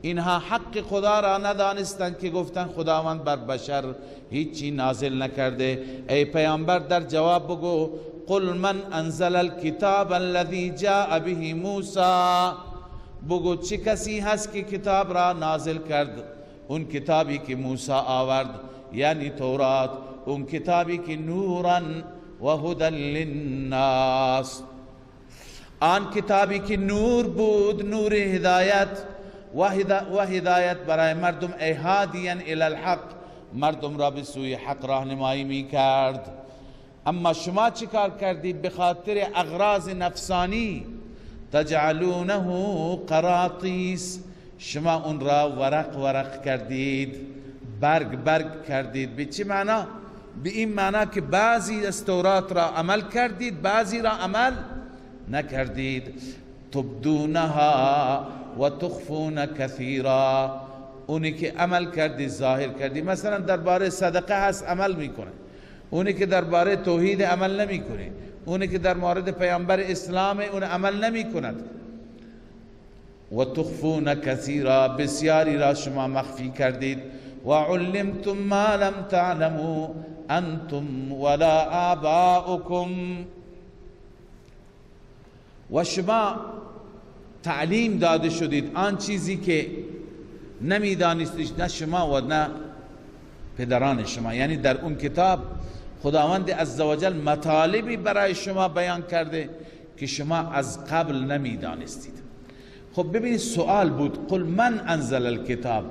اینها حق خدا را ندانستند که گفتند خداوند بر بشر هیچی نازل نکرده. ای پیامبر در جواب بگو قل من انزل الكتاب الذي جاء به موسی، بگو چه کسی هست که کتاب را نازل کرد، اون کتابی که موسی آورد یعنی تورات، اون کتابی که نورا و هدى للناس، آن کتابی که نور بود، نور هدایت و هدایت برای مردم، ای هادیا الی الحق، مردم را به سوی حق راهنمایی می کرد. اما شما چی کار کردید؟ به خاطر اغراض نفسانی تجعلونه قراطیس، شما اون را ورق ورق کردید، برگ برگ کردید. به چه معنا؟ به این معنا که بعضی از تورات را عمل کردید، بعضی را عمل نکردید. تبدونها و تخفون کثیرا، اونی که عمل کردی ظاهر کردی. مثلا درباره صدقه هست عمل میکنه، اونی که درباره توحید عمل نمیکنه، اونی که در مورد پیامبر اسلام اون عمل نمیکند. و تخفون کثیرا، بسیاری را شما مخفی کردید. و علمتم ما لم تعلموا انتم ولا آباؤکم، و شما تعلیم داده شدید آن چیزی که نمیدانستید، نه شما و نه پدران شما. یعنی در اون کتاب خداوند عزوجل مطالبی برای شما بیان کرده که شما از قبل نمیدانستید. خب ببینید سوال بود قل من انزل الکتاب،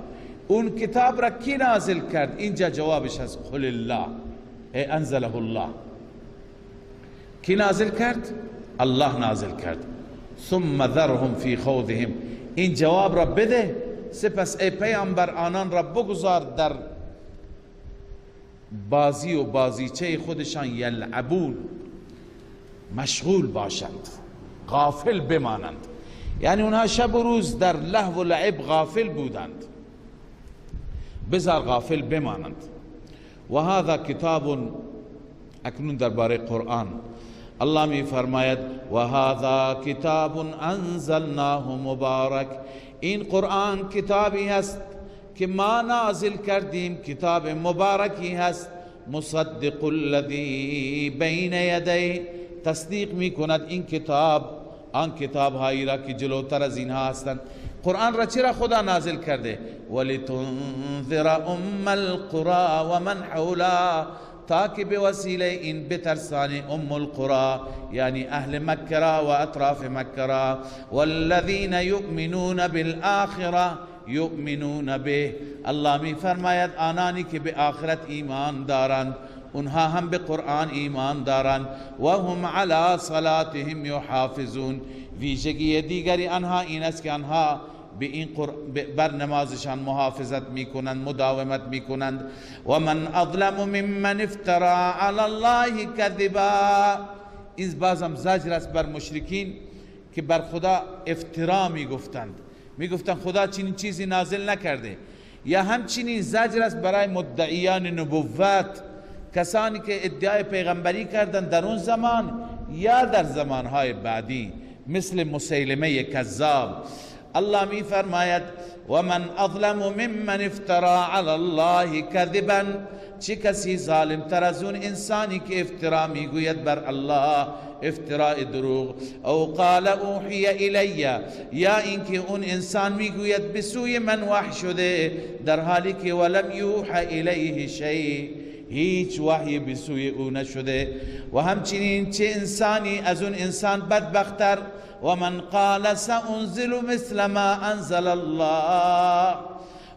اون کتاب را کی نازل کرد؟ اینجا جوابش هست قل الله، ای انزله الله. کی نازل کرد؟ الله نازل کرد. ثم ذرهم فی خوضهم، این جواب را بده سپس ای پیامبر آنان را بگذار در بازی و بازیچه خودشان، یلعبون، مشغول باشند، غافل بمانند. یعنی اونها شب و روز در لهو و لعب غافل بودند، بذار غافل بمانند. و هذا کتاب، اکنون درباره قرآن الله می فرماید و هذا کتاب انزلناه مبارک، این قرآن کتابی هست که ما نازل کردیم، کتاب مبارکی هست، مصدق الذی بین یدیه، تصدیق می کند این کتاب آن کتاب هایی را که جلوتر از اینها هستند. قرآن را چرا خدا نازل کرده؟ ولتنذر ام القرى ومن حولها، تاکه به وسیله این بترسانی ام القرى، یعنی اهل مکه را و اطراف مکه را. والذین یؤمنون بالآخرة یؤمنون به، الله می فرماید آنانی که به آخرت ایمان دارند اونها هم به قرآن ایمان دارند. و هم علی صلاتهم یحافظون، ویژگی دیگری آنها این است که آنها به این بر نمازشان محافظت میکنند، مداومت میکنند. و من اظلم ممن افترا علی الله کذبا، این بازم زجر است بر مشرکین که بر خدا افترا میگفتند، میگفتند خدا چنین چیزی نازل نکرده. یا همچنین زجر است برای مدعیان نبوت، کسانی که ادعای پیغمبری کردند در اون زمان یا در زمانهای بعدی، مثل مسیلمه کذاب. الله می فرماید و من اظلم ممن افترا علی الله کذبا، چه کسی ظالم تر از اون انسانی که افترا میگوید بر الله افتراء دروغ، او قال اوحی الی، یا اینکه اون انسان میگوید به سوی من وحی شده، در حالی که ولم یوحى الیه شیء، هیچ وحی به سوی او نشده. و همچنین چه انسانی از اون انسان بدبختر، و من قال سأنزل مثل ما انزل الله،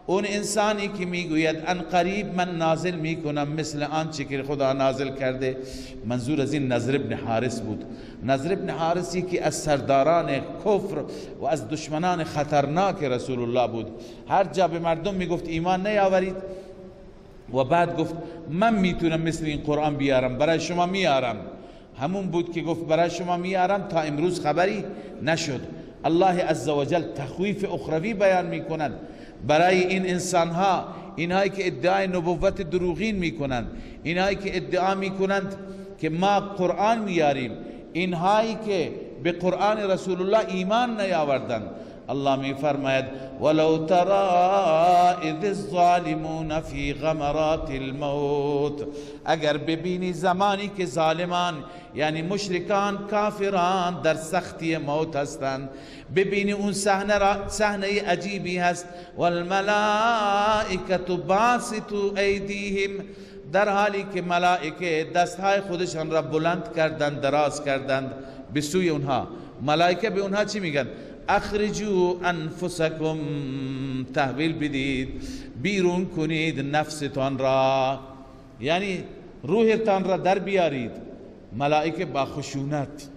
اون انسانی که میگوید ان قریب من نازل میکنم مثل آنچه که خدا نازل کرده. منظور از این نضر ابن حارث بود. نضر ابن حارثی که از سرداران کفر و از دشمنان خطرناک رسول الله بود، هر جا به مردم میگفت ایمان نیاورید و بعد گفت من میتونم مثل این قرآن بیارم، برای شما میارم. همون بود که گفت برای شما میارم، تا امروز خبری نشد. الله عزوجل تخویف اخروی بیان میکند برای این انسانها، اینهایی که ادعای نبوت دروغین میکنند، اینهایی که ادعا میکنند که ما قرآن میاریم، اینهایی که به قرآن رسول الله ایمان نیاوردند. الله می فرماید ولو ترى اذ الظالمون فی غمرات الموت، اگر ببینی زمانی که ظالمان یعنی مشرکان کافران در سختی موت هستند، ببینی اون صحنه را، صحنه عجیبی هست، والملائکة باسطوا ایدیهم، در حالی که ملائکه دستهای خودشان را بلند کردند، دراز کردند به سوی اونها. ملائکه به اونها چی میگن؟ اخرجوا انفسکم، تحویل بدید، بیرون کنید نفستان را، یعنی روحتان را در بیارید. ملائکه با خشونت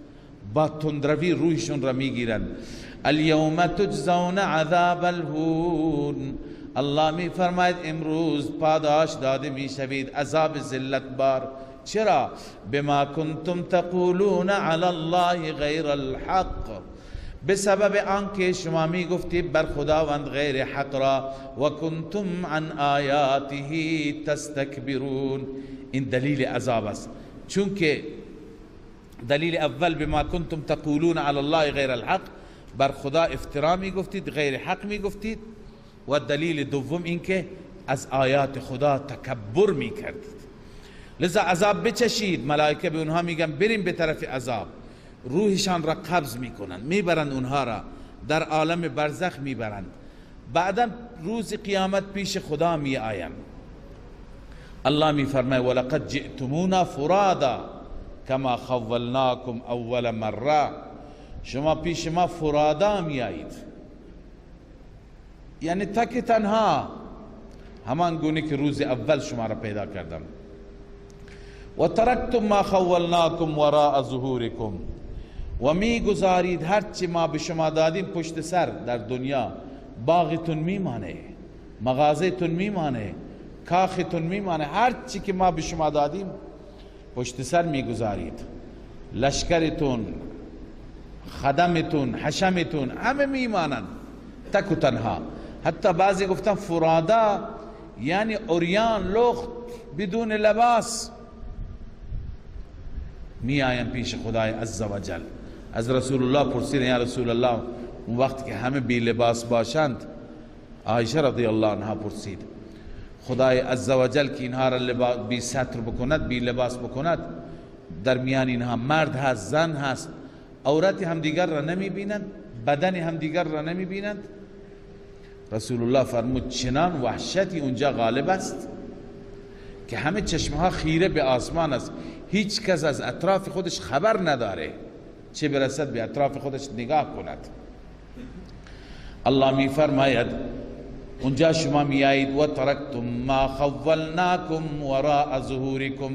با تندروی روحشون را میگیرند. الیوم تجزون عذاب الهون، الله می فرماید امروز پاداش داده میشوید عذاب ذلت بار. چرا؟ بما کنتم تقولون علی الله غیر الحق، به سبب آنکه شما می گفتید بر خداوند غیر حق را، و کنتم عن آیاته تستکبرون. این دلیل عذاب است، چون که دلیل اول بما کنتم تقولون علی الله غیر الحق، بر خدا افترا می گفتید، غیر حق می گفتید، و دلیل دوم این که از آیات خدا تکبر می کردید. لذا عذاب بچشید. ملائکه به اونها میگن بریم به طرف عذاب، روحشان را قبض میکنند، میبرند اونها را در عالم برزخ میبرند، بعدا روز قیامت پیش خدا می آیند. الله می فرماید ولقد جئتمونا فرادا کما خولناکم اول مره، شما پیش ما فرادا می آیید، یعنی تک تنها، همان گونه که روز اول شما را پیدا کردم. و ترکتم ما خولناکم وراء ظهورکم، و می گذارید هرچی ما به شما دادیم پشت سر در دنیا، باغتون میمانه، مغازهتون میمانه، کاختون میمانه، هر چی که ما به شما دادیم پشت سر میگذارید، لشکرتون، خدمتون، حشمتون، همه میمانند تک و تنها. حتی بعضی گفتن فرادا یعنی عریان، لخت، بدون لباس می آیم پیش خدای عزوجل. از رسول الله پرسیدن یا رسول الله، اون وقت که همه بی لباس باشند، عایشه رضی الله عنها پرسید خدای عزوجل که اینها را بی ستر بکند، بی لباس بکند، در میان اینها مرد هست، زن هست، عورت همدیگر را نمی بینند، بدن همدیگر را نمی بینند. رسول الله فرمود چنان وحشتی اونجا غالب است که همه چشمها خیره به آسمان است، هیچ کس از اطراف خودش خبر نداره، چه برسد به اطراف خودش نگاه کند. الله می فرماید اونجا شما میایید و ترکتم ما خولناکم وراء ظهورکم،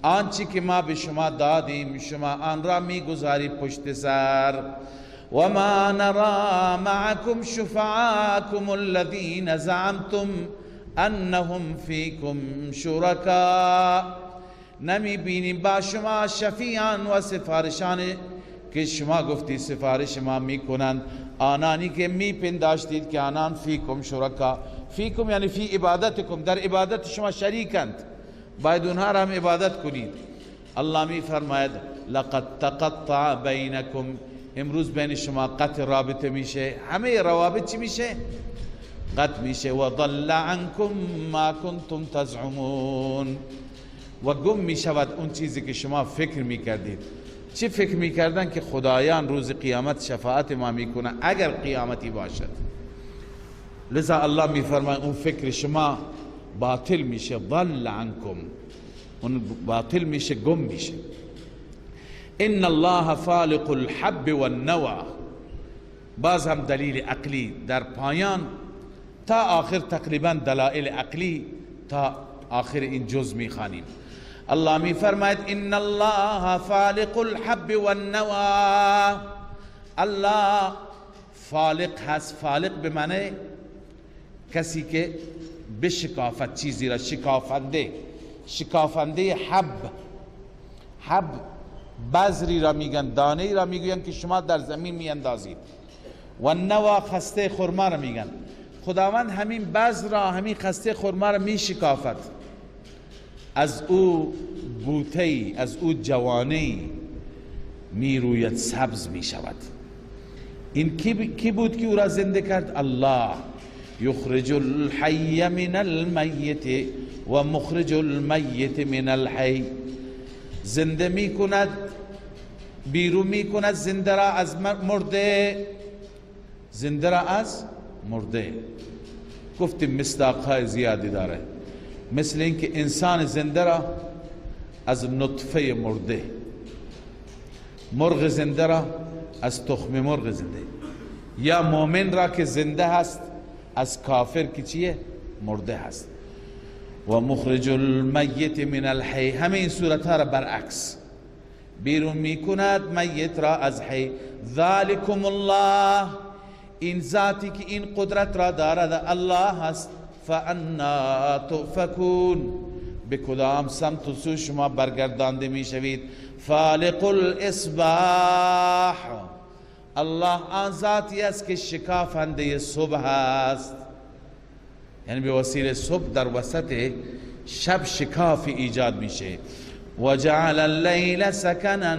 آنچه که ما به شما دادیم شما آن را میگذاری پشت سر. و ما نرى معكم شفعاكم الذين زعمتم انهم فيكم شركاء، نمی بینیم با شما شفیعان و سفارشان که شما گفتی سفارش ما میکنند، آنانی که میپنداشتید که آنان فیکم شرکا، فیکم یعنی فی عبادتکم، در عبادت شما شریکند، باید اونها را هم عبادت کنید. الله می فرماید لقد تقطع بینکم، امروز بین شما قطع رابطه میشه، همه روابط چی میشه؟ قطع میشه. و ضل عنکم ما کنتم تزعمون، و گم میشود اون چیزی که شما فکر میکردید. چی فکر میکردن؟ که خدایان روز قیامت شفاعت ما میکنه اگر قیامتی باشد. لذا الله میفرماید اون فکر شما باطل میشه، ضل عنکم، اون باطل میشه، گم میشه. ان الله فالق الحب والنوى، باز هم دلیل عقلی در پایان تا آخر، تقریبا دلائل عقلی تا آخر این جز میخوانیم. الله می فرماید ان الله فالق الحب والنوى، الله فالق هست. فالق به معنی کسی که بشکافت چیزی را، شکافنده، شکافنده حب، حب بذری را میگن، دانه را میگن که شما در زمین میاندازید، و نوا خسته خرما را میگن. خداوند همین بذر را، همین خسته خرما را میشکافد، از او بوته‌ای، از او جوانه‌ای میروید، سبز میشود. این کی بود که او را زنده کرد؟ الله. یخرج الحی من المیت و مخرج المیت من الحی، زنده میکند، بیرون میکند زنده را از مرده، زنده را از مرده. گفتیم مصداقهای زیادی داره، مثل اینکه انسان زنده را از نطفه مرده، مرغ زنده را از تخم مرغ زنده، یا مؤمن را که زنده هست از کافر که چیه؟ مرده هست. و مخرج المیت من الحی، همه این صورت ها را برعکس بیرون میکند میت را از حی. ذالکم الله، این ذاتی که این قدرت را دارد الله هست. فانا تؤفکون، به کدام سمت و سو شما برگردانده میشوید؟ فالق الاصباح، الله آن ذاتی است که شکافنده صبح است، یعنی به وسیله صبح در وسط شب شکاف ایجاد میشه. و جعل اللیل سکنا،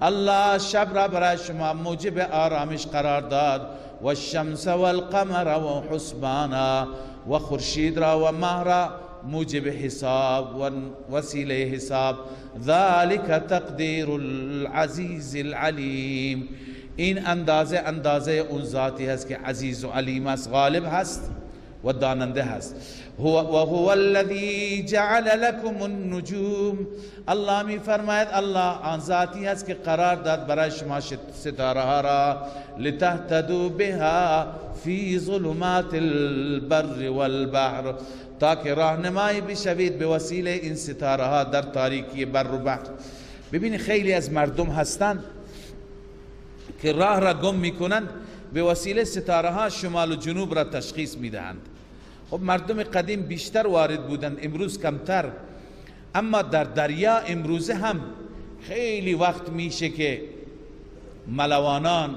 الله شب را برای شما موجب آرامش قرار داد. و الشمس والقمر و حسبانا، و خورشید را و ماه را موجب حساب و وسیله حساب. ذلك تقدیر العزیز العلیم، این اندازه اندازه اون ذاتی هست که عزیز و علیم است، غالب هست و داننده هست. و هو الذی جعل لكم النجوم، الله می فرماید الله آن ذاتی هست که قرار داد برای شما ستاره ها را، لتهتدوا بها فی ظلمات البر والبحر، تاکه راهنمایی بشوید به وسیله این ستاره ها در تاریکی بر و بحر. ببینید خیلی از مردم هستند که راه را گم میکنند، به وسیله ستاره ها شمال و جنوب را تشخیص میدهند. خب مردم قدیم بیشتر وارد بودند، امروز کمتر. اما در دریا امروزه هم خیلی وقت میشه که ملوانان،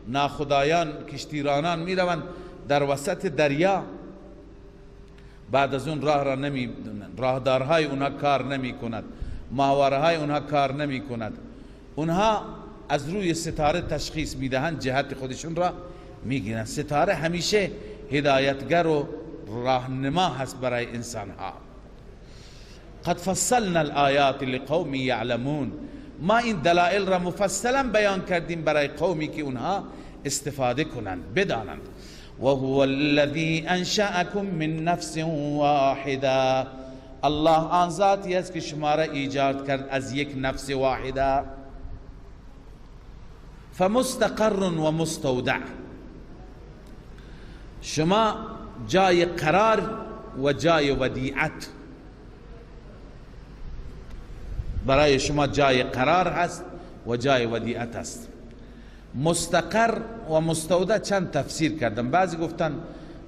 ناخدایان، کشتیرانان میروند در وسط دریا، بعد از اون راه را نمیدونند، راهدارهای اونها کار نمی کند، ماهواره های اونها کار نمی کند، اونها از روی ستاره تشخیص میدهند، جهت خودشون را میگیرند. ستاره همیشه هدایتگر و راهنما هست برای انسان ها. قد فصلنا الآیات لقوم یعلمون، ما این دلائل را مفصلا بیان کردیم برای قومی که اونها استفاده کنند، بدانند. وهو الذی انشأکم من نفس واحده، الله آن ذاتی است که شما را ایجاد کرد از یک نفس واحده. فمستقر و مستودع، شما جای قرار و جای ودیعت، برای شما جای قرار هست و جای ودیعت است. مستقر و مستودع چند تفسیر کردم. بعضی گفتن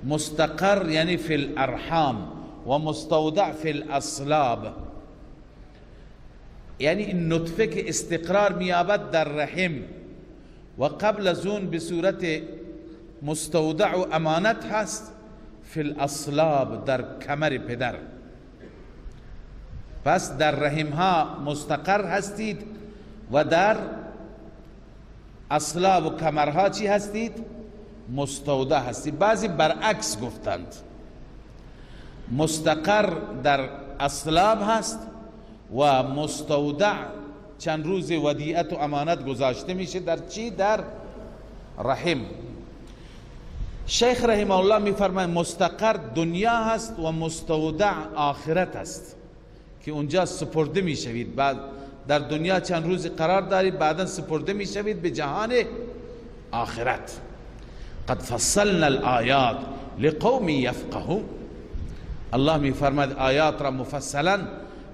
مستقر یعنی فی الارحام و مستودع فی الاصلاب، یعنی این نطفه که استقرار می‌یابد در رحم و قبل از اون به صورت مستودع و امانت هست فی الاصلاب، در کمر پدر. پس در رحم ها مستقر هستید و در اصلاب و کمرها چی هستید؟ مستودع هستید. بعضی برعکس گفتند، مستقر در اصلاب هست و مستودع چند روز ودیعت و امانت گذاشته میشه در چی؟ در رحم. شیخ رحمه الله میفرماید مستقر دنیا هست و مستودع آخرت است که اونجا سپرده میشوید. بعد در دنیا چند روز قرار دارید، بعدا سپرده میشوید به جهان آخرت. قد فصلنا الآیات لقوم یفقهون، الله میفرماید آیات را مفصلا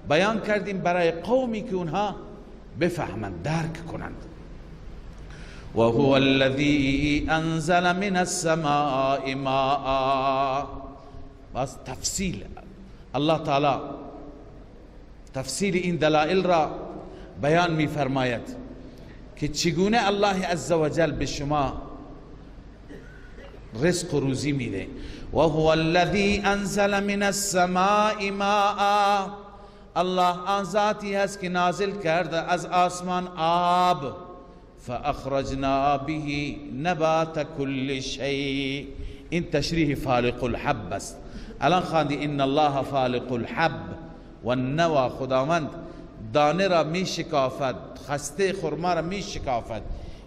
بیان کردیم برای قومی که اونها بفهمند، درک کنند. و هو الذی انزل من السماء ماء، باز تفصیل الله تعالی تفصیل این دلائل را بیان می فرماید که چگونه الله عزوجل به شما رزق و روزی میده. و هو الذی انزل من السماء ماء، الله آن ذاتی هست که نازل کرده از آسمان آب. فاخرجنا به نبات كل شیء، این تشریح فالق الحب است. الان خواندی ان الله فالق الحب والنوى، خداوند دانه را می شکافد، خسته خرما را می شکافد،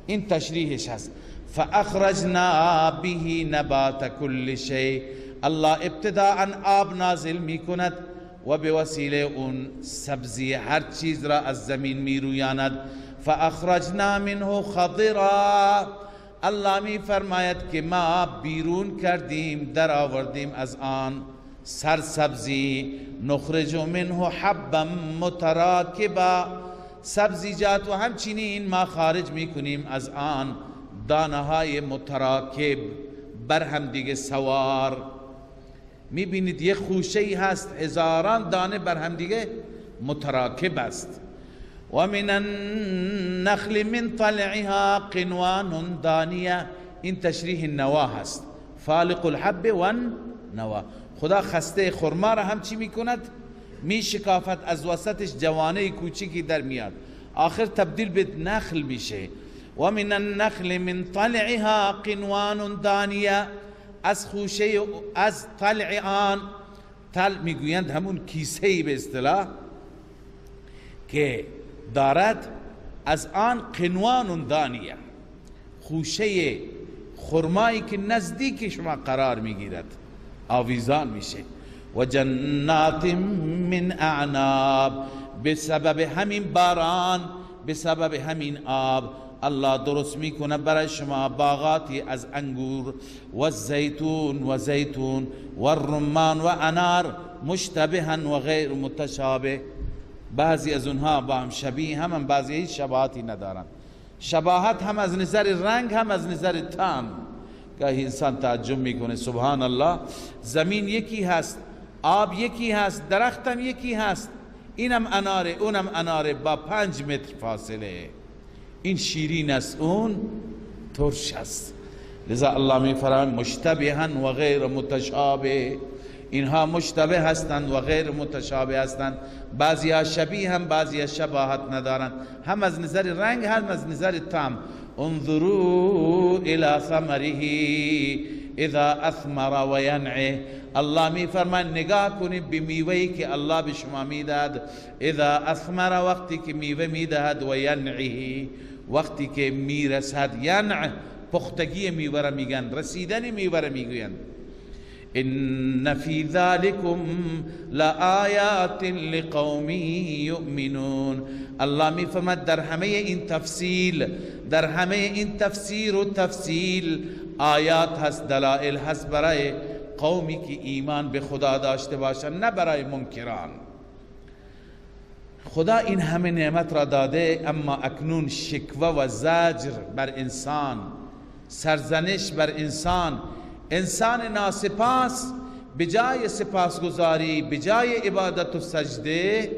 این تشریحش هست. فاخرجنا به نبات كل شیء، الله ابتداء آب نازل می کند و به وسیله اون سبزی هر چیز را از زمین می رویاند. فاخرجنا منه خضرا، الله می فرماید که ما بیرون کردیم، در آوردیم از آن سرسبزی. نخرج منه حبا متراکبا، سبزیجات و همچنین ما خارج میکنیم از آن دانه های متراکب، بر هم دیگه سوار. میبینید یه خوشه هست، هزاران دانه بر هم دیگه متراکب است. و من النخل من طلعها قنوان دانیه، این تشریح النوا هست، فالق الحب والنوا. خدا خسته خرما را هم چی میکند؟ میشکافد، از وسطش جوانه کوچیکی در میاد، آخر تبدیل به نخل میشه. و من النخل من طلعها قنوان دانیه، از خوشه، از طلع آن، طلع میگویند همون کیسه به اصطلاح که دارد، از آن قنوان دانیه، خوشه خرمایی که نزدیک شما قرار میگیرد، آویزان میشه. و جنات من اعناب، به سبب همین باران، به سبب همین آب، الله درست میکنه برای شما باغاتی از انگور و زیتون و زیتون و رمان و انار، مشتبها و غیر متشابه. بعضی از اونها با هم شبیه هم، بعضی هیچ شباهتی ندارن. شباهت هم از نظر رنگ هم از نظر طعم. گاهی انسان تعجب میکنه، سبحان الله، زمین یکی هست، آب یکی هست، درختم یکی هست، اینم اناره اونم اناره، با 5 متر فاصله، این شیرین است اون ترش است. لذا الله می فرماید مشتبها و غیر متشابه، اینها مشتبه هستند و غیر متشابه هستند، بعضی ها شبیه هم بعضی ها شباهت ندارند، هم از نظر رنگ هم از نظر طعم. انظروا الى ثمره اذا اثمر و ینعه، الله می فرماید نگاه کنید به میوه‌ای که الله به شما میدهد، اذا اثمر وقتی که میوه میدهد، و ینعه وقتی که میرسد، ینع پختگی میوه را میگن، رسیدن میوه را میگویند. ان فی ذلکم لآیات لقوم یؤمنون. الله میفرماید در همه این تفصیل، در همه این تفسیر و تفصیل آیات هست، دلائل هست برای قومی که ایمان به خدا داشته باشند، نه برای منکران. خدا این همه نعمت را داده، اما اکنون شکوه و زجر بر انسان، سرزنش بر انسان، انسان ناسپاس بجای سپاسگزاری، بجای عبادت و سجده،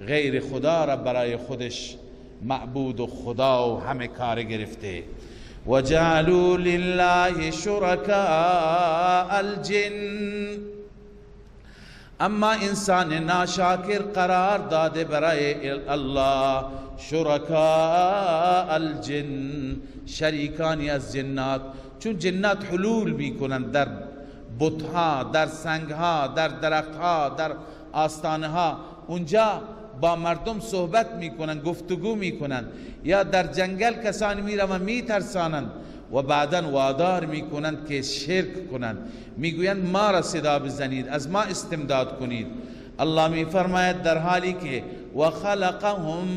غیر خدا را برای خودش معبود و خدا و همه کار گرفته. و جعلوا لله شرکاء الجن، اما انسان ناشاکر قرار داده برای الله شرکاء الجن، شریکانی از جنات، چون جنات حلول میکنند در بتها، در سنگها، در درختها، در آستانها، اونجا با مردم صحبت میکنند، گفتگو میکنند، یا در جنگل کسانی میروند میترسانند و بعدا وادار میکنند که شرک کنند، میگویند ما را صدا بزنید، از ما استمداد کنید. الله میفرماید در حالی که و خلقهم،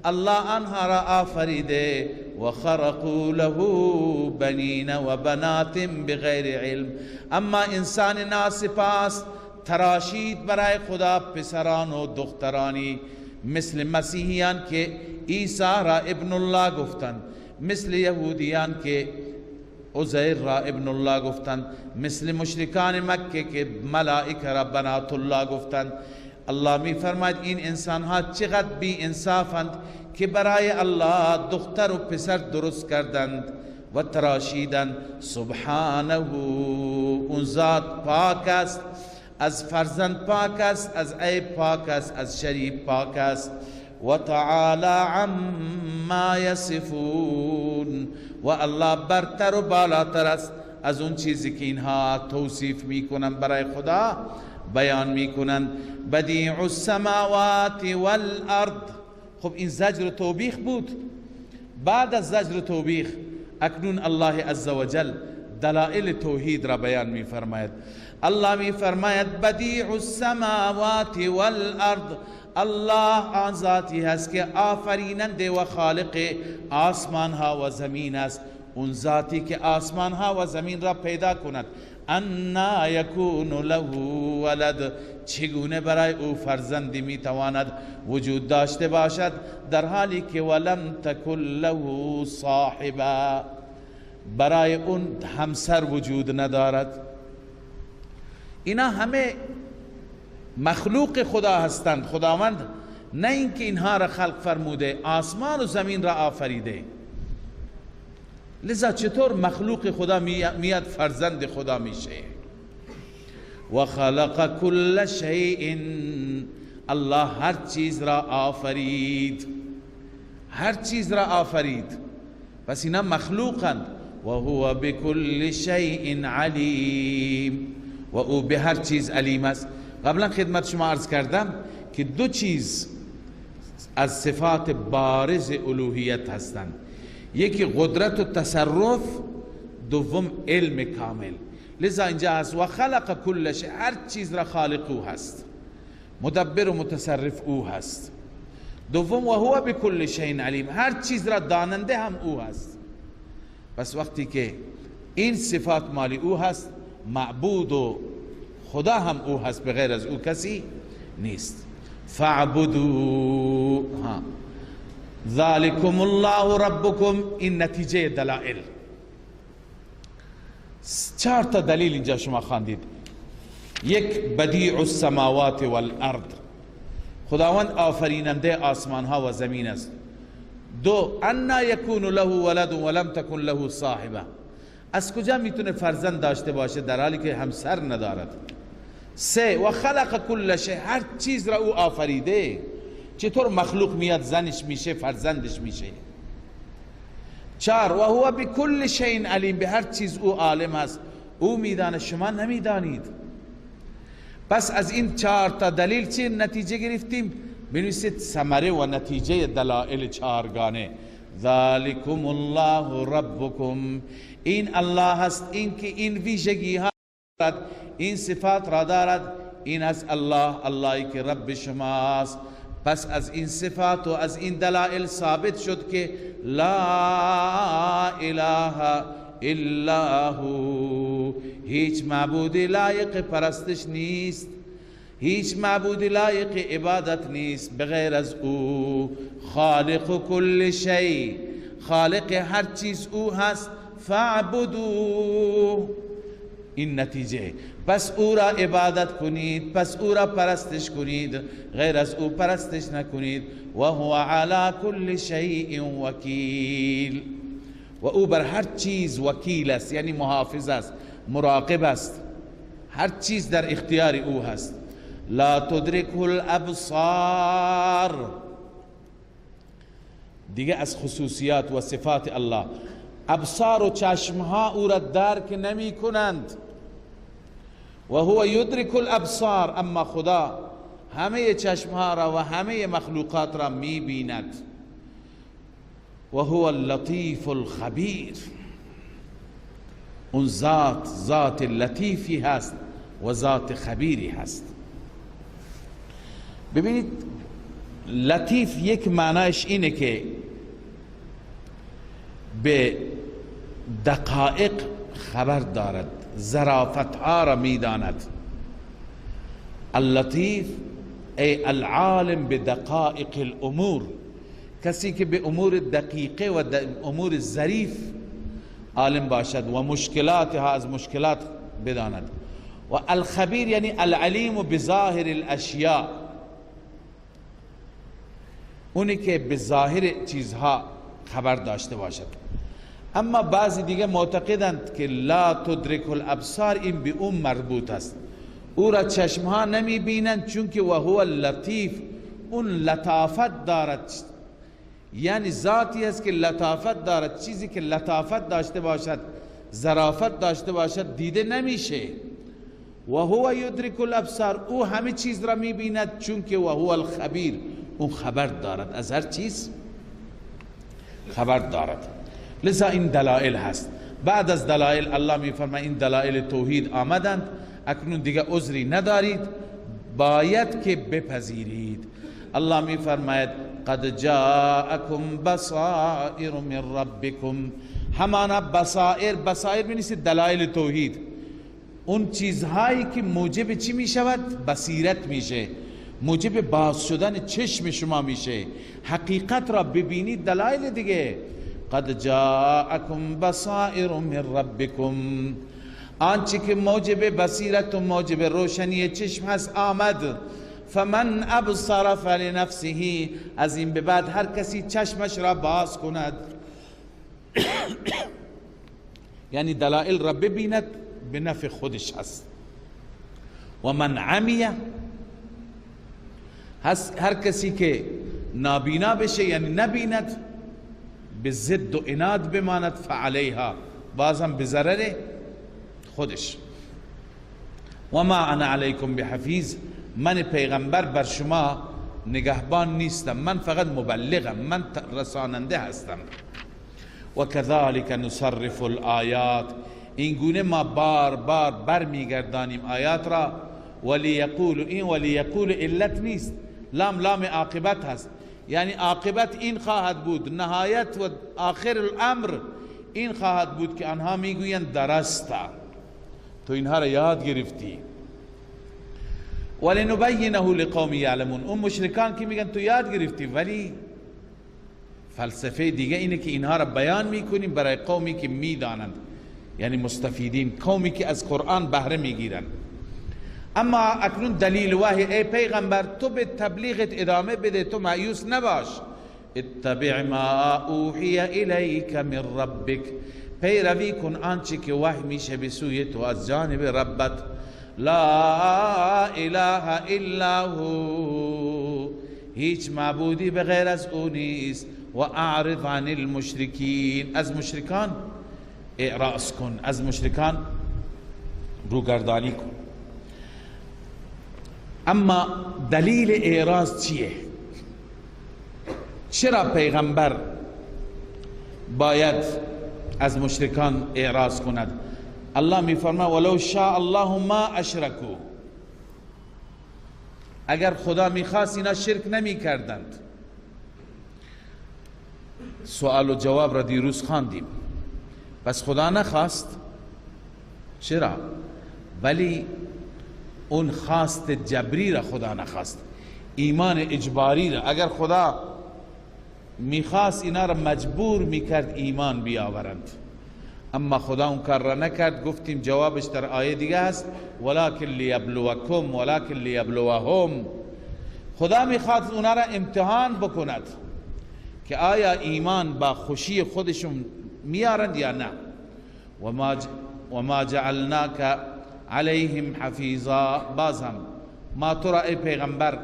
الله آنها را آفریده، و خرقوا له بنین و بنات بغیر علم، اما انسان ناسپاس تراشید برای خدا پسران و دخترانی، مثل مسیحیان که عیسی را ابن الله گفتند، مثل یهودیان که عزیر را ابن الله گفتند، مثل مشرکان مکه که ملائکه را بنات الله گفتند. الله می فرماید این انسان ها چقدر بی انصافند که برای الله دختر و پسر درست کردند و تراشیدند. سبحانه، اون ذات پاک است، از فرزند پاک است، از عیب پاک است، از شریک پاک است. و تعالی عما یصفون، و الله برتر و بالاتر است از اون چیزی که اینها توصیف میکنن، برای خدا بیان میکنن. بدیع السماوات والارض. خب این زجر و توبیخ بود. بعد از زجر و توبیخ اکنون الله عزوجل دلائل توحید را بیان میفرماید. الله میفرماید بدیع السماوات والارض، الله آن ذاتی هست که آفریننده و خالق آسمان ها و زمین است، اون ذاتی که آسمان ها و زمین را پیدا کند. انا یکون له ولد، چگونه برای او فرزندی میتواند وجود داشته باشد در حالی که ولم تکن له صاحبه، برای اون همسر وجود ندارد. اینا همه مخلوق خدا هستند. خداوند نه اینکه اینها را خلق فرموده، آسمان و زمین را آفریده. لذا چطور مخلوق خدا میاد فرزند خدا میشه؟ و خلق کل شیء، الله هر چیز را آفرید، هر چیز را آفرید. پس اینا مخلوقند. و هو بکل شیء علیم، و او به هر چیز علیم است. قبلا خدمت شما عرض کردم که دو چیز از صفات بارز الوهیت هستند، یکی قدرت و تصرف، دوم علم کامل. لذا اینجا هست و خلق کل شیء، هر چیز را خالق او هست، مدبر و متصرف او هست. دوم و هو بکل شیء علیم، هر چیز را داننده هم او هست. پس وقتی که این صفات مالی او هست، معبود و خدا هم او هست، به غیر از او کسی نیست. فاعبدوا، ها ذالکم الله ربکم، این نتیجه دلائل. 4 تا دلیل اینجا شما خواندید. یک، بدیع السماوات والارض، خداوند آفریننده آسمان ها و زمین است. دو، انا یکون له ولد ولم تکن له صاحبه، از کجا میتونه فرزند داشته باشه در حالی که همسر ندارد. سه، و خلق کل شیء، هر چیز را او آفریده. چطور مخلوق میاد زنش میشه فرزندش میشه. چهار، و هو بکل شیء علیم، به هر چیز او عالم است، او میدانه شما نمیدانید. پس از این 4 تا دلیل چه نتیجه گرفتیم؟ بنویسید ثمره و نتیجه دلائل چهارگانه. ذالکم الله ربکم، این الله هست، این که این ویژگی ها دارد، این صفات را دارد، این از الله، اللهی که رب شماست. پس از این صفات و از این دلائل ثابت شد که لا اله الا هو، هیچ معبود لایق پرستش نیست، هیچ معبود لایق عبادت نیست بغیر از او. خالق کل شیء، خالق هر چیز او هست، فاعبدوه، این نتیجه. پس او را عبادت کنید، پس او را پرستش کنید، غیر از او پرستش نکنید. و هو علی کل شیء وکیل، و او بر هر چیز وکیل است، یعنی محافظ است، مراقب است، هر چیز در اختیار او هست. لا تدرکه الابصار، دیگه از خصوصیات و صفات الله، ابصار و چشمها او را درک نمی کنند. و هو یدرک الابصار، اما خدا همه چشمها را و همه مخلوقات را می بیند. و هو اللطیف الخبیر، اون ذات، ذات لطیفی هست و ذات خبیری هست. ببینید لطیف یک معنایش اینه که به دقایق خبر دارد، ظرافتها را میداند. اللطیف ای العالم بدقائق الامور، کسی که به امور دقیقه و امور ظریف عالم باشد و مشکلاتها از مشکلات بداند. و الخبیر یعنی العلیم بظاهر الاشیاء، اونی که به ظاهر چیزها خبر داشته باشد. اما بعضی دیگه معتقدند که لا تدرک الابصار این به اون مربوط است، او را چشمها نمی بینند چون که و هو اللطیف، اون لطافت دارد، یعنی ذاتی است که لطافت دارد. چیزی که لطافت داشته باشد، ظرافت داشته باشد، دیده نمیشه. و هو یدرک الابصار، او همه چیز را می بیند چون که و هو الخبیر، اون خبر دارد، از هر چیز خبر دارد. لذا این دلائل هست. بعد از دلائل الله می فرماید این دلائل توحید آمدند، اکنون دیگه عذری ندارید، باید که بپذیرید. الله می فرماید قد جاءکم بصائر من ربکم، همانا بصائر، بصائر بنویسید دلائل توحید، اون چیزهایی که موجب چی می شود؟ بصیرت میشه، موجب باز شدن چشم شما میشه، حقیقت را ببینید. دلائل دیگه قد جاءکم بصائر من ربکم، آنچه که موجب بصیرت و موجب روشنی چشم هست آمد. فمن ابصر فلنفسه، از این به بعد هر کسی چشمش را باز کند، یعنی دلائل را ببیند، به نفع خودش هست. و من عمیه، هر کسی که نابینا بشه یعنی نبیند، به ضد و عناد بماند، فعلیها، بازم به ضرر خودش. و ما انا علیکم بحفیظ، من پیغمبر بر شما نگهبان نیستم، من فقط مبلغم، من رساننده هستم. و کذالک نصرف الآیات، این گونه ما بار بار برمیگردانیم آیات را. ولیقول، این ولیقول علت نیست، لام لام عاقبت هست، یعنی عاقبت این خواهد بود، نهایت و آخر الامر این خواهد بود که آنها میگویند درستا، تو اینها را یاد گرفتی. ولنبینه لقوم یعلمون، اون مشرکان که میگن تو یاد گرفتی ولی فلسفه دیگه اینه که اینها را بیان میکنیم برای قومی که میدانند، یعنی مستفیدین، قومی که از قرآن بهره میگیرند. اما اکنون دلیل وحی، ای پیغمبر تو به تبلیغت ادامه بده، تو مایوس نباش. اتبع ما اوحی الیک من ربک، پیروی کن آنچه که وحی میشه به سوی تو از جانب ربت. لا اله الا هو، هیچ معبودی به غیر از او نیست. و اعرض عن المشرکین، از مشرکان اعراض کن، از مشرکان روگردانی کن. اما دلیل اعراض چیه؟ چرا پیغمبر باید از مشرکان اعراض کند؟ الله میفرما ولو شاء الله ما اشرکو، اگر خدا میخواست اینا شرک نمی کردند. سوال و جواب را دیروز خواندیم. پس خدا نخواست، چرا؟ ولی اون خواست جبری را خدا نخواست، ایمان اجباری را. اگر خدا میخواست اینا را مجبور میکرد ایمان بیاورند، اما خدا اون کار را نکرد. گفتیم جوابش در آیه دیگه هست، ولکن لیبلوکم ولکن لیبلوهم. خدا میخواد اونا را امتحان بکند که آیا ایمان با خوشی خودشون میارند یا نه. وما جعلناک علیهم حفیظا، باز هم ما تو را ای پیغمبر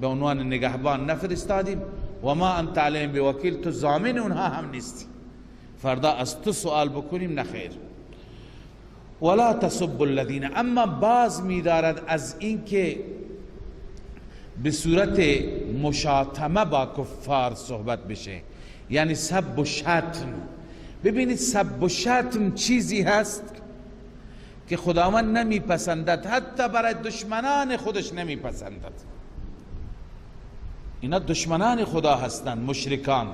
به عنوان نگهبان نفرستادیم. و ما انت علیهم بوکیل، تو ضامن اونها هم نیستی، فردا از تو سوال بکنیم نخیر. ولا تسب الذین، اما باز میدارد از اینکه به صورت مشاتمه با کفار صحبت بشه، یعنی سب و شتم. ببینید سب و شتم چیزی هست که خداوند نمیپسندد، حتی برای دشمنان خودش نمیپسندد. اینا دشمنان خدا هستند، مشرکان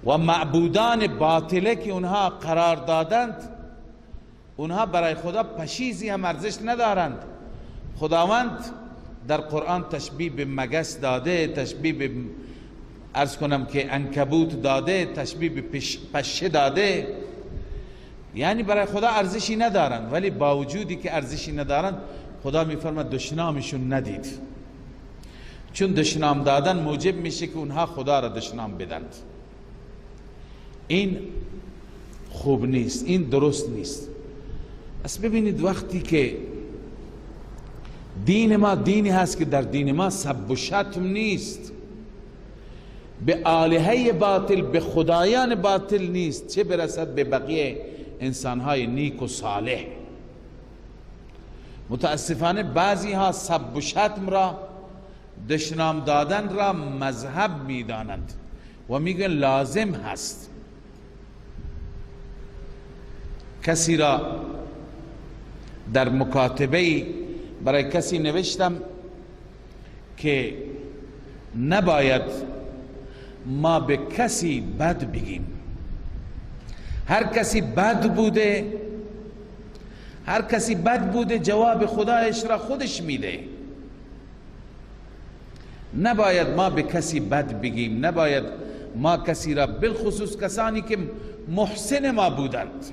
و معبودان باطله که اونها قرار دادند، اونها برای خدا پشیزی هم ارزش ندارند. خداوند در قرآن تشبیه به مگس داده، تشبیه به عرض کنم که عنکبوت داده، تشبیه به پشه داده، یعنی برای خدا ارزشی ندارند. ولی با وجودی که ارزشی ندارند، خدا میفرماد دشنامشون ندید، چون دشنام دادن موجب میشه که اونها خدا را دشنام بدند. این خوب نیست، این درست نیست. پس ببینید وقتی که دین ما دینی هست که در دین ما سب و شتم نیست، به آلهه باطل، به خدایان باطل نیست، چه برسد به بقیه انسانهای نیک و صالح. متاسفانه بعضی ها سب و شتم را، دشنام دادن را مذهب میدانند و میگن لازم هست. کسی را در مکاتبه برای کسی نوشتم که نباید ما به کسی بد بگیم، هر کسی بد بوده، هر کسی بد بوده جواب خدایش را خودش میده. نباید ما به کسی بد بگیم، نباید ما کسی را، بالخصوص کسانی که محسن ما بودند،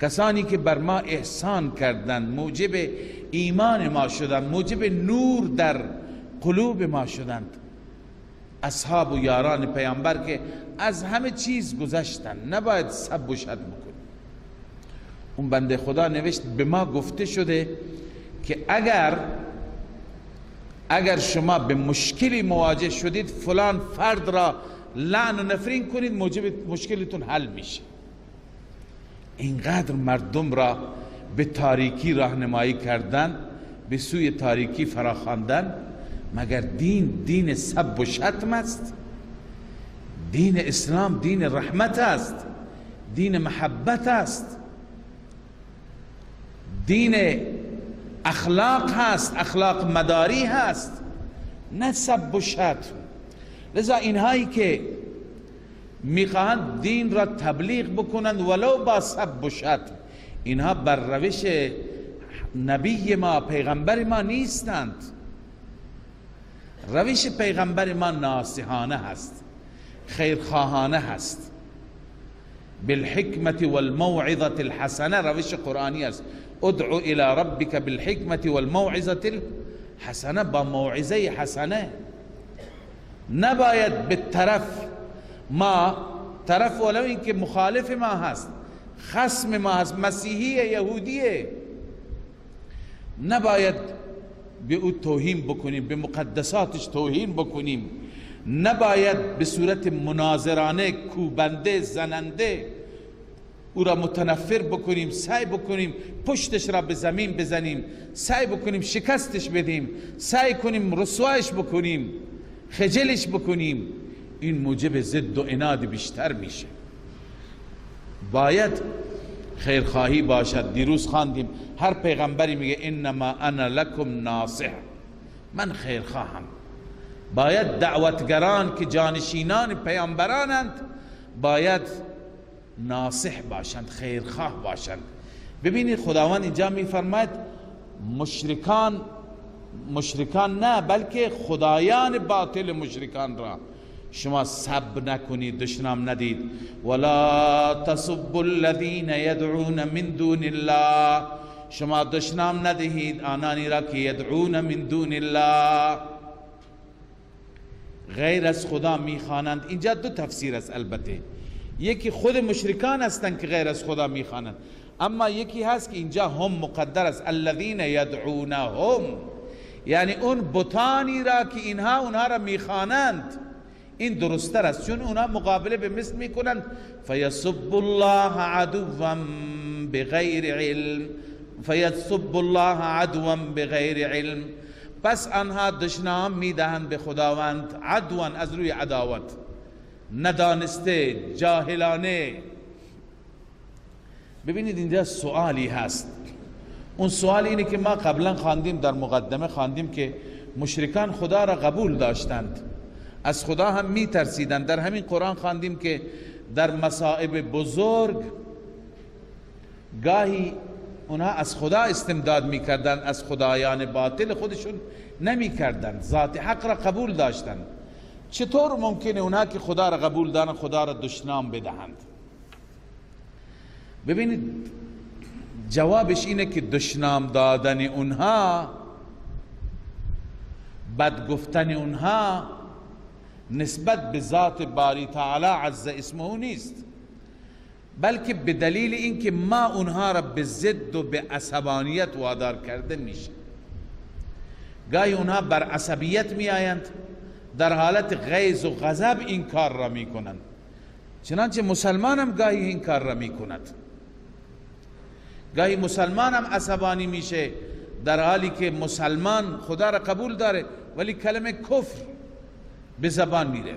کسانی که بر ما احسان کردند، موجب ایمان ما شدند، موجب نور در قلوب ما شدند، اصحاب و یاران پیامبر که از همه چیز گذشتند، نباید سب و شتم بکنیم. اون بنده خدا نوشت به ما گفته شده که اگر شما به مشکلی مواجه شدید فلان فرد را لعن و نفرین کنید، موجب مشکلتون حل میشه. اینقدر مردم را به تاریکی راهنمایی کردن، به سوی تاریکی فراخواندن، مگر دین دین سب و شتم است؟ دین اسلام دین رحمت است، دین محبت است، دین اخلاق هست، اخلاق مداری هست، نه سب و شتم. لذا اینهایی که میخواهند دین را تبلیغ بکنند ولو با سب و شتم، اینها بر روش نبی ما، پیغمبر ما نیستند. روش پیغمبر ما ناصحانه هست. خیرخواهانه هست. بالحکمت والموعظة الحسنه روش قرآنی است. ادعو الى ربک بالحکمت والموعظة الحسنه، با موعظه حسنه. نباید به طرف ما، طرف ولو اینکه مخالف ما هست، خصم ما هست، مسیحی، یهودیه، نباید به او توهین بکنیم، به مقدساتش توهین بکنیم، نباید به صورت مناظرانه، کوبنده، زننده او را متنفر بکنیم، سعی بکنیم پشتش را به زمین بزنیم، سعی بکنیم شکستش بدیم، سعی کنیم رسوایش بکنیم، خجلش بکنیم. این موجب ضد و عناد بیشتر میشه. باید خیرخواهی باشد. دیروز خواندیم هر پیغمبری میگه انما انا لکم ناصح، من خیرخواهم. باید دعوتگران که جانشینان پیامبرانند باید ناصح باشند، خیرخواه باشند. ببینید خداوند اینجا میفرماید مشرکان نه، بلکه خدایان باطل مشرکان را شما سب نکنید، دشنام ندید. ولا تسبوا الذین یدعون من دون الله، شما دشنام ندهید آنانی را که یدعون من دون الله، غیر از خدا میخوانند. اینجا دو تفسیر است البته، یکی خود مشرکان هستند که غیر از خدا میخوانند، اما یکی هست که اینجا هم مقدر است، الذین یدعونهم، یعنی اون بتانی را که اینها اونها را میخوانند. این درستتر است، چون اونها مقابله به مثل میکنند. فیسب الله عدوا بغیر علم، فیسب الله عدوا بغیر علم، پس آنها دشنام میدهند به خداوند، عدوا از روی عداوت، ندانسته، جاهلانه. ببینید اینجا سوالی هست، اون سوال اینه که ما قبلا خواندیم، در مقدمه خواندیم که مشرکان خدا را قبول داشتند، از خدا هم میترسیدند. در همین قرآن خواندیم که در مصائب بزرگ گاهی اونها از خدا استمداد میکردند، از خدایان باطل خودشون نمیکردند، ذات حق را قبول داشتند. چطور ممکنه اونها که خدا را قبول دارند خدا را دشنام بدهند؟ ببینید جوابش اینه که دشنام دادن اونها، بد گفتن اونها نسبت به ذات باری تعالی عز اسمه نیست، بلکه به دلیل اینکه ما اونها را به ضد و به عصبانیت وادار کرده میشه. گاهی اونها بر عصبیت می آیند، در حالت غیظ و غضب این کار را می کنند، چنانچه مسلمان هم گاهی این کار را می کند. گاهی مسلمان هم عصبانی میشه، در حالی که مسلمان خدا را قبول داره ولی کلمه کفر به زبان میره،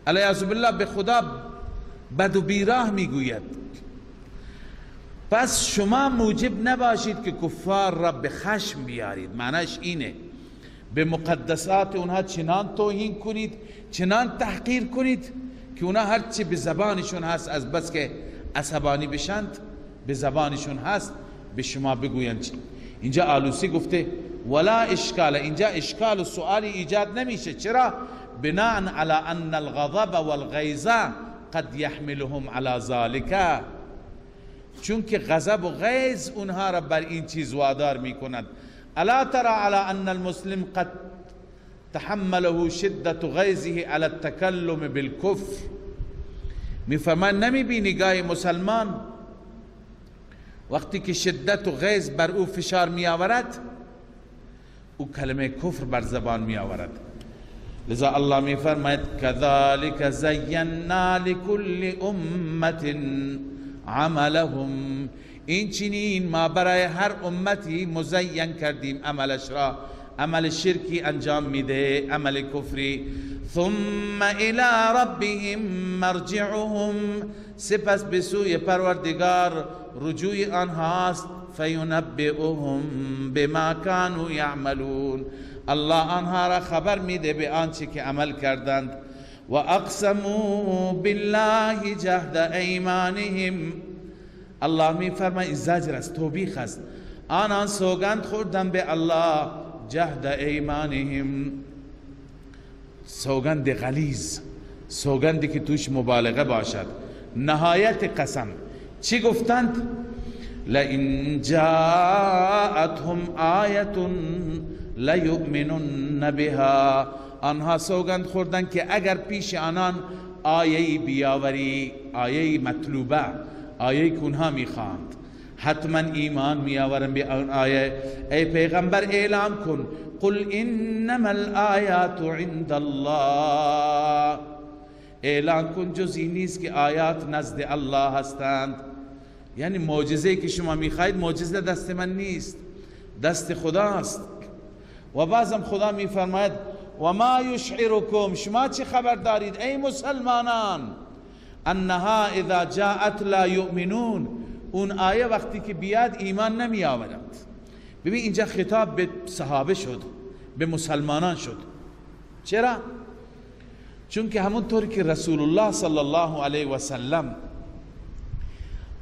علیه بالله به خدا بد و بیراه میگوید. پس شما موجب نباشید که کفار را به خشم بیارید. معنیش اینه به مقدسات اونها چنان توهین کنید، چنان تحقیر کنید که اونها هرچی به زبانشون هست، از بس که عصبانی بشند به زبانشون هست به شما بگویند. اینجا آلوسی گفته ولا اشکال، اینجا اشکال و سوالی ایجاد نمیشه. چرا؟ بناء على ان الغضب والغیظ قد يحملهم على ذلك، چون که غضب و غیظ اونها را بر این چیز وادار میکند. الا ترى على ان المسلم قد تحمله شدت غیظه على التکلم بالکفر، میفرمان نمیبینی گاهی مسلمان وقتی که شدت و غیظ بر او فشار می آورد، او کلمه کفر بر زبان می آورد. لذا الله می فرماید کذالک زینا لکل امت عملهم، این چنین ما برای هر امتی مزین کردیم عملش را، عمل شرکی انجام میده، عمل کفری. ثم الى ربهم مرجعهم، سپس به سوی پروردگار رجوع آنهاست. فینبئهم بما كانوا یعملون، الله آنها را خبر میده به آنچه که عمل کردند. و اقسموا بالله جهد ایمانهم، الله میفرماید این زجر است، توبیخ است. آنان سوگند خوردن به الله، جهد ایمانهم، سوگند غلیظ، سوگندی که توش مبالغه باشد، نهایت قسم. چی گفتند؟ لئن جاءتهم آیة لیؤمنن بها. آنها سوگند خوردند که اگر پیش آنان آیه بیاوری، آیه مطلوبه، آیه که اونها میخواند، حتما ایمان میآورن به آن آیه. ای پیغمبر اعلام کن، قل انما الآیات عند الله، اعلان کن جزی نیست که آیات نزد الله هستند. یعنی معجزه که شما میخواهید معجزه دست من نیست، دست خداست. و بعضم خدا میفرماید و ما یشعرکم، شما چه خبر دارید ای مسلمانان، انها اذا جاءت لا یؤمنون، اون آیه وقتی که بیاد ایمان نمی آورند. ببین اینجا خطاب به صحابه شد، به مسلمانان شد. چرا؟ چون که همونطور که رسول الله صلی الله علیه و سلم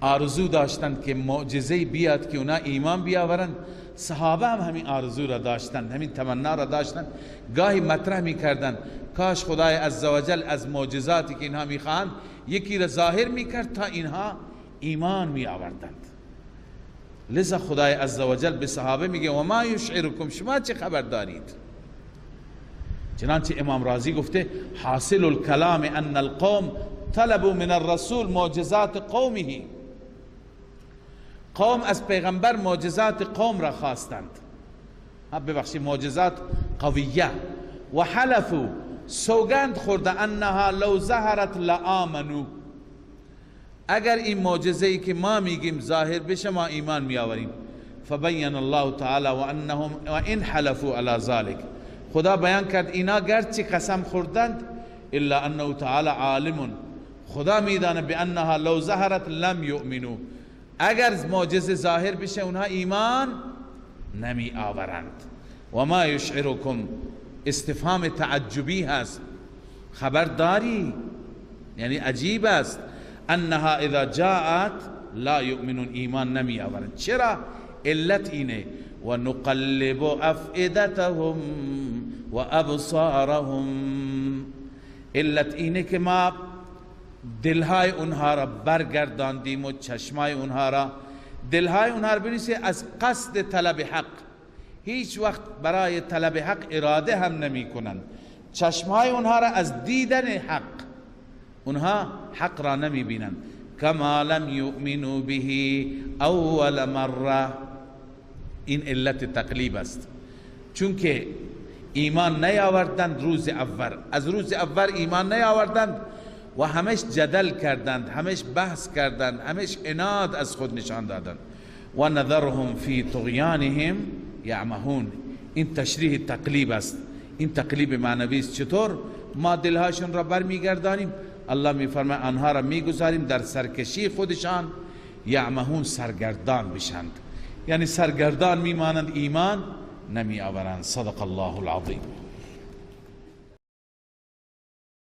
آرزو داشتند که معجزه بیاد که اونا ایمان بیاورند، صحابه هم همین آرزو را داشتند، همین تمنا را داشتند. گاهی مطرح میکردند کاش خدای عزوجل از معجزاتی که اینها میخواهند یکی را ظاهر میکرد تا اینها ایمان می آوردند. لذا خدای عزوجل به صحابه میگه و ما یشعرکم، شما چه خبر دارید؟ چنانچه امام رازی گفته حاصل الکلام ان القوم طلبوا من الرسول معجزات قومه، قوم از پیغمبر معجزات قوم را خواستند، ببخشید معجزات قویه، و حلفوا، سوگند خورده انها لو ظهرت لآمنوا، اگر این معجزه ای که ما میگیم ظاهر بشه ما ایمان میآوریم. فبین الله تعالی و انهم و ان حلفوا علی ذلك، خدا بیان کرد اینا گرچه قسم خوردند، الا انه تعالی عالم، خدا میدانه بانها لو ظهرت لم یؤمنوا، اگر معجزه ظاهر بشه اونها ایمان نمی آورند. و ما یشعرکم، استفهام تعجبی هست، خبر داری، یعنی عجیب است، انها اذا جاءت لا یؤمنون، ایمان نمی آورند. چرا؟ علت اینه و نقلب افئدتهم و ابصارهم، علت اینه که ما دلهای اونها را برگرداندیم و چشمای اونها را، دلهای اونها را بنویسه از قصد طلب حق، هیچ وقت برای طلب حق اراده هم نمی کنند. چشمهای اونها را از دیدن حق، اونها حق را نمی بینند. کما لم یؤمنوا به اول مره، این علت تقلیب است، چون که ایمان نیاوردند روز اول، از روز اول ایمان نیاوردند و همش جدل کردند، همش بحث کردند، همش عناد از خود نشان دادند. و نذرهم فی طغیانهم یعمهون، این تشریح تقلیب است، این تقلیب معنوی است. چطور ما دلهاشون را برمیگردانیم؟ الله میفرماید آنها را میگذاریم در سرکشی خودشان، یعمهون، سرگردان بشند، یعنی سرگردان میمانند، ایمان نمی آورند. صدق الله العظیم.